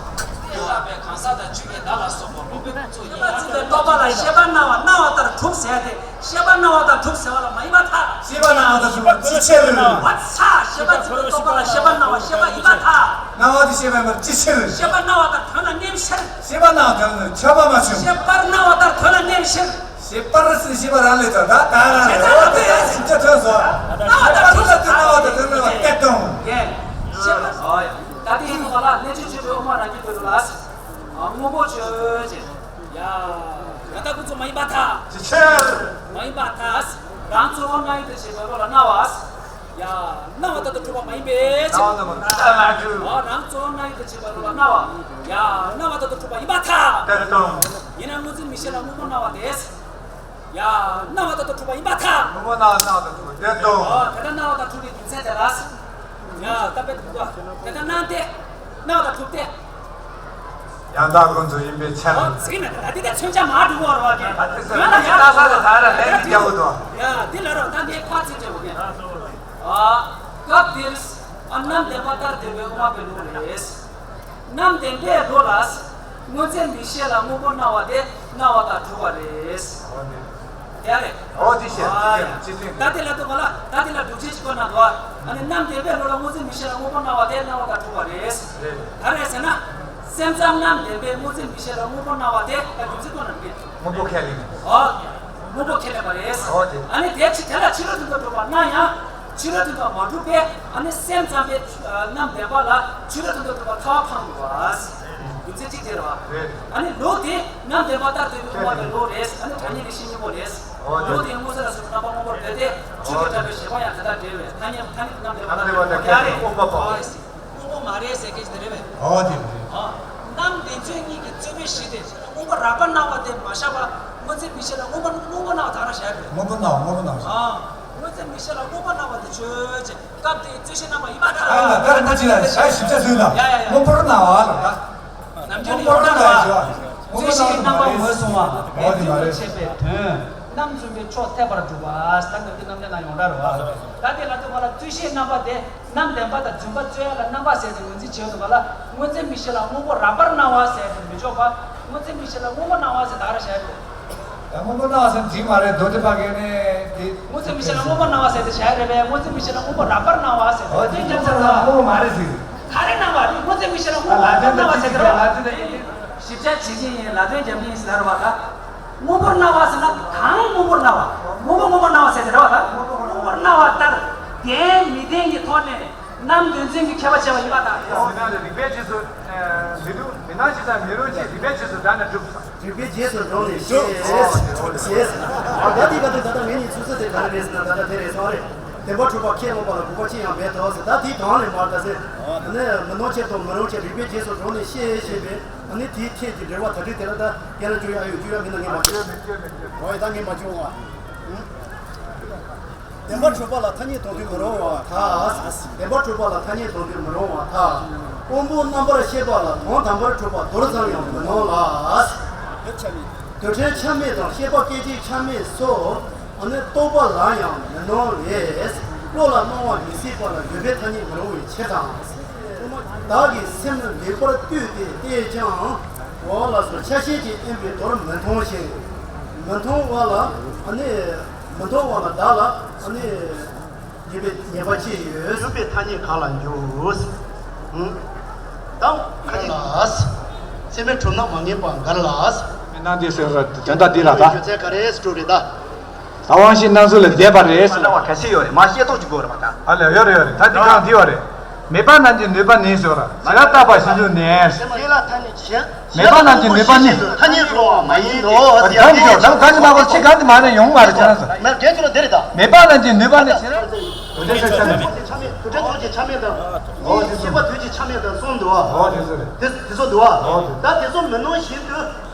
དེ་ལ་བའི་གང་ཟག་དང་ཆོས་ཅན་བདག་ལ་སོགས་པ་ལོག་པའི་ཀུན་རྫོབ་ཡིན་ཡང་། ཤེས་པ་རྟོག་པ་ལ་ཤེས་པ་སྣང་བ་སྣང་བ་ལྟར་གྲུབ་ཟེར་ཏེ། ཤེས་པ་སྣང་བ་ལྟར་གྲུབ་ཟེར་བ་ལ་མ་ཡིན་པར་ཐལ། ཤེས་པ་སྣང་བ་ལྟར་གྲུབ་པ་ཅི་ཕྱིར། བ་ཚ། ཤེས་པ་རྩིས་པའི་རྟོག་པ་ལ་ཤེས་པ་སྣང་བ་ཤེས་པ་ཡིན་པར་ཐལ། སྣང་བ་དེ་ཤེས་པ་ཡིན་པར་ཅི་ཕྱིར། ཤེས་པ་སྣང་བ་ལྟར་དོན་ལ་གནས་པའི་ཕྱིར། ཤེས་པ་སྣང་བ་དོན་ལ་ཁྱབ་པ་མ་བྱུང་། ཤེས་པར་སྣང་བ་ལྟར་དོན་ལ་གནས་པའི་ཕྱིར། ཤེས་པར་ཟེར་ཤེས་པ་རང་ལས་ཐོན། ད་ད་རང་ལས། འོ་དེ་ད་ཞིབ་ཆ་ཐོན་སོང་། སྣང་བ་དང་ཤེས་པ་སྣང་བ་དང་དོན་ལ་སྐད་གཏོང་། ཡེ། ཤེས་པ། ད་དེ་ཡིན་ཙང་ལ་གནས་ཆོས་ཆོས་ཅན་དབུ་མ་རང་རྒྱུད་དེ་ལ། ཨ། དངོས་པོ་ཆོས་ཅན། ཡ། ཡང་དག་ཀུན་རྫོབ་མ་ཡིན་པར་ཐལ། ཅི་ཕྱིར། མ་ཡིན་པར་ཐལ། རང་གཙོ་བོ་སྣང་ཡུལ་དུ་བྱེད་པའི་བློ་ལ་སྣང་བ། ཡ། སྣང་བ་ལྟར་དུ་གྲུབ་པ་མ་ཡིན་པའི་ཕྱིར། སྣང་བ་ལྟར་དུ་གྲུབ། ཨ། རང་གཙོ་བོ་སྣང་ཡུལ་དུ་བྱེད་པའི་བློ་ལ་སྣང་བ། ཡ། སྣང་བ་ལྟར་དུ་གྲུབ་པ་ཡིན་པར་ཐལ། དེར་སྟོང་། ཡིན་ན་སྔོ་འཛིན་མིག་ཤེས་ལ་དངོས་པོར་སྣང་བ་དེ། ཡ། སྣང་བ་ལྟར་དུ་གྲུབ་པ་ཡིན་པར་ཐལ། དངོས་པོར་སྣང་བ་སྣང་བ་ལྟར་གྲུབ་པ་དེར་སྟོང་། ཨ། དེ་ལྟར་སྣང་བ་ལྟར་གྲུབ་པའི་རྒྱུ་མཚན་དེ་ལ། ཡ། ད་དཔེ་འདུག་ག་དེ་ལྟར་སྣང་སྟེ། སྣང་བ་ལྟར་གྲུབ་སྟེ། ཡང་དག་ཀུན་རྫོབ་ཡིན་པའི་ཕྱིར། ཨོ། ཚིག་ནི་ད་འདི་ལྟར་མཚོན་ཆ་མ་འགྲོ་བ་རེད་བ་ཀྱེ། ད་དེ་ཚོ་ཡང་ལ་ཡང་ད་ས་ལ་ད་ར་ལན་འདི་རྒྱག་དགོས་འདུག་ཡ། འདི་ལ་རོ་ད་འདི་ཁ་ཚིག་བྱེད་དགོས་ཀྱེ། ཨ། སྐབས་འདིར། ཨ། རྣམ་བདེན་པ་ལྟར་སྡོད་པའི་དབུ་མ་པའི་ལུགས་རེད། རྣམ་བདེན་པའི་ལུགས་ལ། སྔོ་འཛིན་མིག་ཤེས་ལ་དངོས་པོར་སྣང་བ་དེ་སྣང་བ་ལྟར་གྲུབ་པ་རེད། ཡ་རེད། ཨོ་དེ་བཤད། ཨ། ཡ། ཅི་ཅི་ཅི། ད་དེ་ལ་ལྟོས་ག་ལ། ད་དེ་ལ་སྒྲུབ་བྱེད་ཅིག་བཀོད་ན་འདུག་ཨ་ནི་རྣམ་བདེན་པའི་ལུགས་ལ་སྔོ་འཛིན་མིག་ཤེས་ལ་དངོས་པོར་སྣང་བ་དེ་སྣང་བ་ལྟར་གྲུབ་པ་རེད། རེད། ག་རེ་ཟེར་ན། སེམས་ཙམ་རྣམ་བདེན་པས་སྔོ་འཛིན་མིག་ཤེས་ལ་དངོས་པོར་སྣང་བ་དེ་ད་སྒྲུབ་བྱེད་བཀོད་ན་འགྲིག་དངོས་པོ་ཁས་ལེན། ཨོ། དངོས་པོ་ཁས་ལེན་པ་རེད། ཨོ་དེ། ཨ་ནི་དེ་ཕྱི་དེ་ལ་ཕྱི་རོལ་དུ་འགྲོ་གྲུབ་པ་སྣང་ཡང་། ཕྱི་རོལ་དུ་འགྲོ་མ་གྲུབ་པས་ཨ་ནི་སེམས་ཙམ་པའི་རྣམ་བདེན་པ་ལ་ཕྱི་རོལ་དུ་འགྲོ་གྲུབ་པ་ཐལ་བ་འཕངས་འགྲོ་བ། རྒྱུ་མཚན་གཅིག་དེ་རེད་བ། རེད། ཨ་ནི་ལུགས་དེ་རྣམ་བདེན་པ་ལྟར་སྡོད་པའི་དབུ་མ་པའི་ལུགས་རེད། ཨ་ནི་ཐ་སྙད་ལས་གཞི་གཉིས་པོ་རེད། ཨོ་དེ། ལུགས་དེ་སྔོ་འཛིན་ལ་སོགས་པའི་རྣམ་པ་དངོས་པོར་འབད་དེ་ཆོས་ཀྱི་གྲགས་པའི་བཞེད་པ་ཡང་དེ་ལྟར་འགྲེལ་བས་ཐ་སྙད་ཐ་སྙད་རྣམ་བདེན་པ་རྣམ་བདེན་པ་དང་ཁས་ལེན་དབུ་མ་པ། ཨོ་ཡ་སི། དངོས་པོ་མ་རེད་ཟེར་མཁན་ཞིག་དེ་རེད་པས། ཨོ་དེ་རེད། ཨ། རྣམ་བདེན་རྫུན་གཉིས་ཀྱི་རྩོད་པའི་གཞི་དེ་དངོས་པོ་རགས་པར་སྣང་བ་དེ་མ་བཞག་པར་སྔོ་འཛིན་མིག་ཤེས་ལ་དངོས་པོ་དངོས་པོ་སྣང་བ་དེ་ག་རང་བཞག་རེད། དངོས་པོ་སྣང་བ་དངོས་པོ་སྣང་བ་བཞག་ཨ། སྔོ་འཛིན་མིག་ཤེས་ལ་དངོས་པོ་སྣང་བ་དེ་ཆོས་ཅན། སྐབས་དེའི་རྩོད་གཞི་རྣམ་པ་ཡིན་པར་ཐལ། ཨ་ཡིན་ད་ད་རེ་མ་ཅི་ལ་ཞག་ཞིབ་ཆ་བཟོས་ད་ཡ་ཡ་ཡ། དངོས་པོར་སྣང་བ་ལ་ད། ནམ་རྒྱུན་ནས་ཡོངས་གྲགས་རེད་བ། རྩོད་གཞི་ཡི་རྣམ་པ་ངོས་བཟུང་བ་བས་རྫུན་དུ་བྱས་པའི་དོན། རྣམ་རྫུན་པའི་ཕྱོགས་འཐད་པར་སྒྲུབ་པ། ད་ནམ་རྒྱུན་རྣམ་འགྲེལ་ནང་ཡོངས་གྲགས་རེད་བ། ད་དེ་ལ་ལྟོས་པ་ལ་རྩོད་གཞི་རྣམ་པ་དེ་རྣམ་བདེན་པ་དང་རྫུན་པ་རྩོད་ཡ་ལ་རྣམ་པ་ཟེར་ཏེ་ངོས་འཛིན་བྱེད་འོས་འདུག་པ་ལ། སྔོ་འཛིན་མིག་ཤེས་ལ་དངོས་པོ་རགས་པར་སྣང་བ་ཟེར་ཏེ་མི་ཆོག་པ། སྔོ་འཛིན་མིག་ཤེས་ལ་དངོས་པོ་སྣང་བ་ཟེར་ད་ག་རེ་བྱ་ཡ་རེད། ད་དངོས་པོ་སྣང་བ་ཟེར་འགྲིག་མ་རེད། མདོ་སྡེ་པ་གིས་ནི་དེ། སྔོ་འཛིན་མིག་ཤེས་ལ་དངོས་པོ་སྣང་བ་ཟེར་ཏེ་བྱ་ཡ་རེད་པས། སྔོ་འཛིན་མིག་ཤེས་ལ་དངོས་པོ་རགས་པར་སྣང་བ་ཟེར་ཏེ། ཨོ་དེ་དངོས་པོ་སྣང་བ་དངོས་པོ་མ་རེད་ཟེར། ག་རེ་སྣང་བ་རེད། སྔོ་འཛིན་མིག་ཤེས་ལ་དངོས་པོ་རགས་པར་སྣང་བ་ཟེར་ཏེ་རེད་པ། ཞིབ་ཆ་བྱེད་ཀྱི་ཡིན། ལ་དོན་རྒྱབ་ཀྱི་ཡིན་ཟེར་བ་ད། དངོས་པོར་སྣང་བ་ཟེར་ན་གང་དངོས་པོར་སྣང་བ། དངོས་པོ་དངོས་པོར་སྣང་བ་ཟེར་ཏེ་རེད་པ་ད། དངོས་པོར་སྣང་བ་ལྟར་བདེན་མི་བདེན་གྱི་ཐོག་ནས། རྣམ་བདེན་རྫུན་གྱི་ཁྱད་པར་ཕྱེ་བ་ཡིན་པར་ཐལ། མི་སྣང་ལ་རིགས་པས་རྗེས་སུ་མི་འགྲུབ། མི་སྣང་ཞེས་དང་མི་རུང་ཞེས་རིགས་པས་རྗེས་སུ་བསྒྲགས་ནས་གྲུབ་སོ། རིགས་པས་རྗེས་སུ་འགྲོ་ནས་ཞེས་ཞེས། ད་དེའི་སྐབས་དུ་ད་ལྟ་ངེད་གཉིས་ཚུགས་ས་དེ་ག་རེ་རེད་ཟེར་ན་ད་ལྟ་དེ་རེད་སོང་རེད། བདེན་པར་གྲུབ་པ་ཁས་བླངས་པ་ལ་དགག་པ་ཅི་ཡང་མེད་དོ་ཟེར། ད་དེའི་གང་ལས་མར་ད་ཟེར། ནི་མི་སྣང་ཕྱིར་དང་མི་རུང་ཕྱིར་རིགས་པས་རྗེས་སུ་འགྲོ་ནས་ཤེས་ཞེས་པས། ནི་དེའི་ཁྱད་ཀྱི་འགྲེལ་པ་ད་དྲི་དེ་ལ་ད་རྒན་ལ་བཅོས་ཡ་ཨ་ཡོད་བཅོས་ཡ་མིན་ན་ངས་མ་བཅོས། འོ་ཡ་ད་ངས་མ་བཅོས་བ། བདེན་པར་གྲུབ་པ་ལ་ཐ་སྙད་དང་དུ་མི་རུང་བར་ཐལ། བདེན་པར་གྲུབ་པ་ལ་ཐ་སྙད་དང་དུ་མི་རུང་བར་ཐལ། དབང་པོ་རྣམ་པར་ཤེས་པ་ལ་དོན་དམ་པར་གྲུབ་པ་མདོར་ཙམ་ཡང་མི་སྣང་ལ། རྡུལ་ཕྲན་ཆ་མེད་དང་ཤེས་པ་སྐད་ཅིག་ཆ་མེད་སོགས་ནི་རྟོག་པ་ལ་ཡང་མི་སྣང་བས། བློ་ལ་སྣང་བ་མི་སྲིད་པ་ལ་ཡོད་པའི་ཐ་སྙད་མི་རུང་བའི་ཕྱིར་དང་། བདག་གི་སེམས་ནི་ལེགས་པར་བཏུད་དེ་བལྟས་ཀྱང་། འོ་ལགས་སོ། ཆ་ཤས་ཀྱིས་དབེན་པའི་མདོར་མི་མཐོང་ཞིང་། མི་མཐོང་བ་ལ་ནི། མི་མཐོང་བ་ལ་བདག་ལ་ནི། ཉེས་པའི་ཉེས་པ་ཅི་ཡོད། ཡོད་པའི་ཐ་སྙད་གང་ལ་འཇུག་ཨང་། དང་ཁ་ཅིག་ལ། སེམས་མེད་གྲུབ་རྣམ་མ་ངེས་པ་འགལ་ལ། མི་སྣང་དེ་ཟེར་བ་དོན་དག་འདི་ལ་ད། རྒྱུ་མཚན་ག་རེ་སྒྲུབ་རེད་ད། ད་དབང་ཤེས་སྣང་ཚུལ་ལ་འདས་པ་རེད། མ་འདྲ་བ་ག་ཚོད་ཡོད་རེད། མ་ཤེས་རྟོགས་ཀྱི་དགོས་རེད་པ་ད། ཨ་ལས་ཡོད་རེད་ཡོད་རེད། ད་འདི་གང་འདི་བ་རེད། མེད་པ་རྣམས་ཀྱི་ནུས་པ་ནི་ཟེར་བ་ར། ཇི་ལྟར་བརྟགས་པ་གཞི་འཛིན་ནས། དེ་ལ་ཐ་སྙད་བྱེད། མེད་པ་རྣམས་ཀྱི་ནུས་པ་ནི། ཐ་སྙད་རུང་བ་མ་ཡིན་ནོ། ཨ་ད་འདི་ཡོད་ད་ག་ཅི་མ་གོ་ཅི་ག་འདི་མ་ནས་ཡོང་མ་རེད་ཅེ་ན་ཟེར། མེད་རྒྱན་གྱི་ལ་འདི་རེད་ད། མེད་པ་རྣམས་ཀྱི་ནུས་པ་ནི། དེ་ལ་དུ་ཆ་ཆ་མེད། དུ་ཆ་ཚོགས་ཀྱི་ཆ་མེད་དང་། ཨོ་དེ་ཚོ། ཤེས་པ་དུས་ཀྱི་ཆ་མེད་དང་གསུམ་འདུག་ཨ། ཨོ་དེ་ཚོ་རེད། དེ་དེ་ཚོ་འདུག་ཨ། ཨོ་དེ། ད་དེ་ཚོ་མི་སྣང་བཞིན་དུ།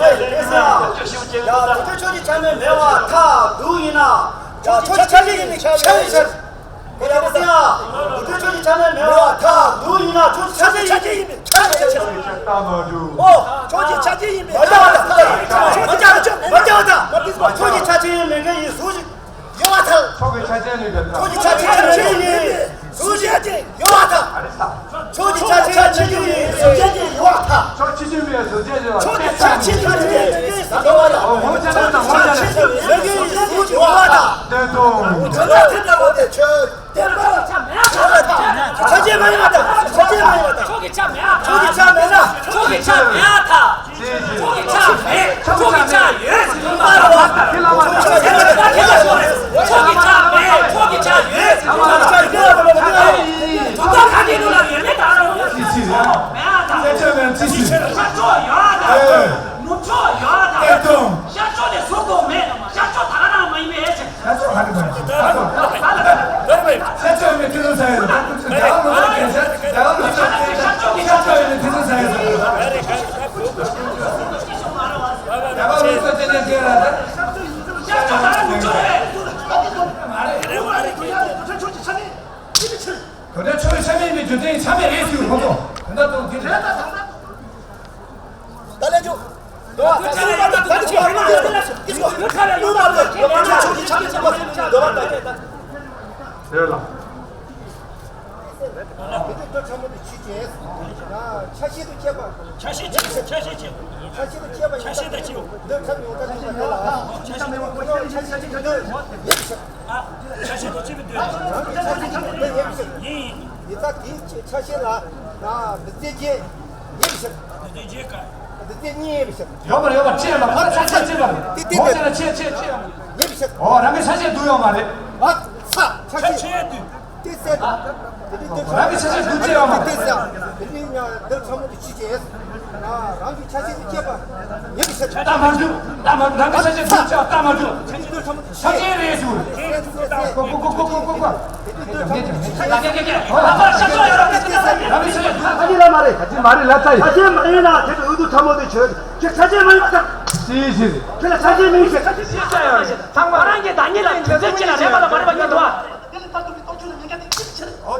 པ་ཡིན་ཟེར་ཡ། ཡ་དེ་ཚོ་ཕྱོགས་ཀྱི་ཆ་མེད་མེད་པ་ཐག་སྡུག་ཡིན་ན། ཡ་ཕྱོགས་ཀྱི་ཆ་ཤས་ཡིན་ནི་ཆ་ཡིན་ཟེར། ཁོ་ཡ་ཟེར་ཡ། དེ་ཚོ་ཕྱོགས་ཀྱི་ཆ་མེད་མེད་པ་ཐག་སྡུག་ཡིན་ན་ཕྱོགས་ཀྱི་ཆ་ཤས་ཡིན་ནི་ཆ་ཡིན་ཟེར། ཨོ། ཕྱོགས་ཀྱི་ཆ་ཤས་ཡིན་པའི་ཆ་ཡིན་ཟེར། མ་རྒྱག་མ་རྒྱག་མ་རྒྱག་ད། ཕྱོགས་ཀྱི་ཆ་ཤས་ཡིན་མེད་མཁན་ཡིན་སུ་ཞིག་ཡོད་པར་ཐལ། ཕྱོགས་ཀྱི་ཆ་ཤས་མེད་པའི་ཕྱོགས་ཀྱི་ཆ་ཤས་མེད་ཡིན་སུ་ཞིག་ཡོད་པར་ཐལ། ཕྱོགས་ཀྱི་ཆ་ཤས་མེད་ཡིན་སུ་ཞིག་ཡོད་པར་ཐལ། ཕྱོགས་ཀྱི་ཆ་ཤས་མེད་ཡིན་སུ་ཞིག་ཡོད་པར་ཐལ། ཕྱོགས་ཀྱི་ཆ་ཤས་མེད་ཡིན་སུ་ཞིག་ཡོད་པར་ཐལ། དོན་དུ། ཆ་ཤས་མ་ཡིན་པ་དང་། ཆ་ཤས་མ་ཡིན་པ་དང་། ཕྱོགས་ཀྱི་ཆ་མེད་པ་དང་། ཕྱོགས་ཀྱི་ཆ་མེད་ན། ཕྱོགས་ཀྱི་ཆ་མེད་པ་དང་། ཕྱོགས་ཀྱི་ཆ་མེད། ཕྱོགས་ཀྱི་ཆ་ཡོད། ཕྱོགས་ཀྱི་ཆ་མེད། ཕྱོགས་ཀྱི་ཆ་ཡོད། ཕྱོགས་ཀྱི་ཆ་ཡོད། ཐུབ་པ་ག་གི་ལུགས་ལ་ཡོད་མེད་དང་། ཕྱོགས་མེད་དང་། ཤར་ཕྱོགས་ཡོད་དང་། ནུབ་ཕྱོགས་ཡོད་དང་། ཤར་ཕྱོགས་ལས་ཟུར་དུ་མེད། ཤར་ཕྱོགས་ད་ག་རང་མ་ཡིན་པའི་ཕྱིར། ཤར་ཕྱོགས་ཧ་གི་མ་ཤར་ཕྱོགས་ཧ་གི་མ་ཤར་ཕྱོགས་ཡོད་མེད་ཐེ་ཚོམ་ཟ་ཡོད། རྒྱ་གར་ལུགས་སྲོལ་གན་ཤར། རྒྱ་གར་ལུགས་སྲོལ་གན་ཤར། ཤར་ཕྱོགས་ཡོད་མེད་ཐེ་ཚོམ་ཟ་ཡོད། རྒྱ་གར་ལུགས་སྲོལ་གན་ཤར། ཤར་ཕྱོགས་ད་ག་རང་ནུབ་ཕྱོགས་རེད། མ་རེད། ད་ལྟ་ཕྱོགས་ཆ་མེད་མི་རྒྱུ་མཚན་ཆ་མེད་རེད་ཟེར་ཁོང་ཚོ། དོན་དག་དང་དེ་རེད། ད་ལས་འཇུག་དེ་ལ། ཆ་ཤས་དུ་བཅད་པ། ཆ་ཤས་བཅད། ཆ་ཤས་བཅད། ཆ་ཤས་དུ་བཅད་པ། ཆ་ཤས་དང་བཅད། འདི་ཁམས་ཡོངས་གྲགས་ཡིན་པ་དེ་ལ། ཆ་ཤས་མེད་པ། ཆ་ཤས་བཅད། ཆ་ཤས་བཅད། འདི་ཡིན་ཟེར། ཨ། ཆ་ཤས་དང་བཅད་པའི་དོན། རང་གི་ཆ་ཤས་ཀྱང་འདི་ཡིན་ཟེར། ཡིན། ཡིན་ད་དེའི་ཆ་ཤས་ལ། ཨ། འདི་ཚེ་བརྒྱད་ཡིན་ཟེར། འདི་ཚེ་བརྒྱད་ག། འདི་ཚེ་གཉིས་ཡིན་ཟེར། ཡོད་མ་རེད། ཡོད་མ་རེད། ཕར་ཆ་ཤས་བཅད་པ་རེད། འདི་འདི་འདི་འདི་ཆ་ཤས་བཅད་ཡོད་མ་རེད། ཡིན་ཟེར། ཨོ། རང་གི་ཆ་ཤས་བསྡུ་ཡོད་མ་རེད། ཨ། ཆ་ཤས་བསྡུ། དེ་ཟེར། རང་གི་ཆ་ཤས་བསྡུ་བཅད་ཡོད་མ་རེད། དེ་ཟེར། དེ་ནི་ཡང་འདིར་ཚང་མ་དུ་ཅི་བྱས། རང་གི་ཆ་ཤས་དུ་བཅད་པ་ཉེ་བའི་ཕྱིར། ད་མ་འཇུག་ད་མ། རང་གི་ཆ་ཤས་བསྡུ་བཅད་ད་མ་འཇུག་ཆ་ཤས་རེད་ཟེར། ཀོ་ཀོ་ཀོ་ཀོ་ཀོ། རང་གི་ཆ་ཤས་བསྡུ། ཨ་ནི་ལ་མ་རེད། ཆ་ཤས་མ་ཡིན་ན་དེ་ཚོ་འུ་ཚོ་ཚང་མ་དུ་ཆོད། ཁྱེད་ཆ་ཤས་མ་ཡིན་པ་དང་། ཅི་ཞིག་ཁྱེད་ལ་ཆ་ཤས་མིན་ཞིག་ཁྱེད་ལ་ཆ་ཤས་མིན་ཞིག་ཚང་མ་རང་གི་བདག་ཉིད་ལ་དོན་ཚན་གཅིག་ལ་རེ་བ་ལ་མ་རེ་བ་གཉིས་འདུག་ཨ།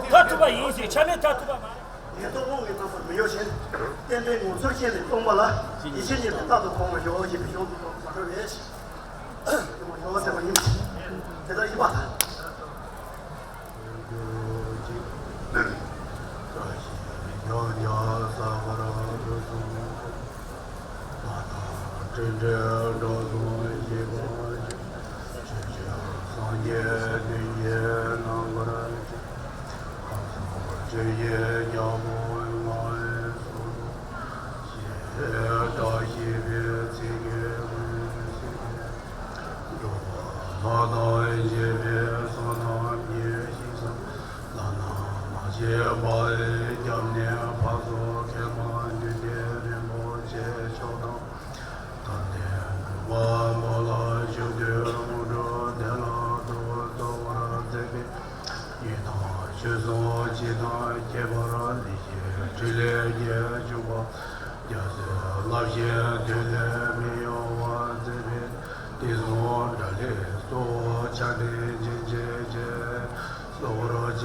མཐར་ཐུག་པ་ཡིན་ཞེས་ཆ་མེད་མཐར་ཐུག་པ་མ་རེད། ངན་རྟོག་རྨོངས་པའི་རྣམ་པར་མི་གཡོ་ཞིང་། བསྟན་པའི་ངོ་མཚར་ཅན་ནི་སྟོང་པ་ལ། ཡེ་ཤེས་ཉིད་ལས་རྟག་ཏུ་གོང་དུ་ཞོག་ཅེས་པའི་གཞུང་དུ་མ་འགྲོ་བས། གོང་དུ་ཞོག་ཟེར་བ་ཡིན། དེ་ལྟར་ཡིན་པ། སྤྲིན་བྲལ་འགྲོ་དོན་ཞེས་པ་ཆོས་ཀྱི་སངས་རྒྱས་བདུན་གྱི་རྣམ་པར་ཁམས་གསུམ་ཆོས་ཀྱི་རྒྱལ་པོ་ལྔའི་གཙོ་བོ་ཞེས་བཀྲ་ཤིས་པའི་ཚིག་གིས་འོད་ཟེར་འགྲོ་བ་ལྷ་དང་བཅས་པའི་བསོད་ནམས་ཀྱིས་ཞིང་བསམ་བླ་ན་མ་མཆིས་པ་བའི་སྐྱབས་གནས་འཕགས་བསོད་མཁས་པ་འདུས་པའི་རིན་པོ་ཆེ་མཆོག་དང་། དུས་གསུམ་སྤྱི་དང་ཁྱད་པར་ལས་ཀྱི་ཕྲིན་ལས་རྒྱས་འཇུག་པ། རྒྱལ་སྲས་བསླབ་བྱའི་དོན་ལས་མི་གཡོ་བར་མཛད་པའི་དེང་སང་འབྲས་ལས་གཙོ་བོ་ཕྱག་ནི་སྦྱིན་བྱེད་ཅེས་གསོལ་བར་བྱས་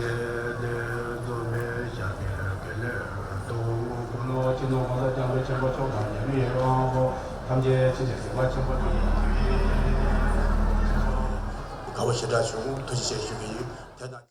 ཏེ། རྫོགས་པའི་ཞབས་ཀྱི་དཀྱིལ་ལས་ཐོབ། ཀུན་ལོ་ཅི་ནོ་གང་ཟག་རྒྱ་མཚོ་ཆེན་པོ་མཆོག་དང་ཉེ་རིང་དབང་པོ་ཐམས་ཅད་ཕྱིན་ཅི་ཟིན་པ་ཆེན་པོ་ཐུགས་ཡིད་ཀྱིས། དགའ་བ་ཞེ་དྲག་བྱུང་། ཐུགས་རྗེ་ཆེ་ཞུ་གི་ཡིན། དེ་དང་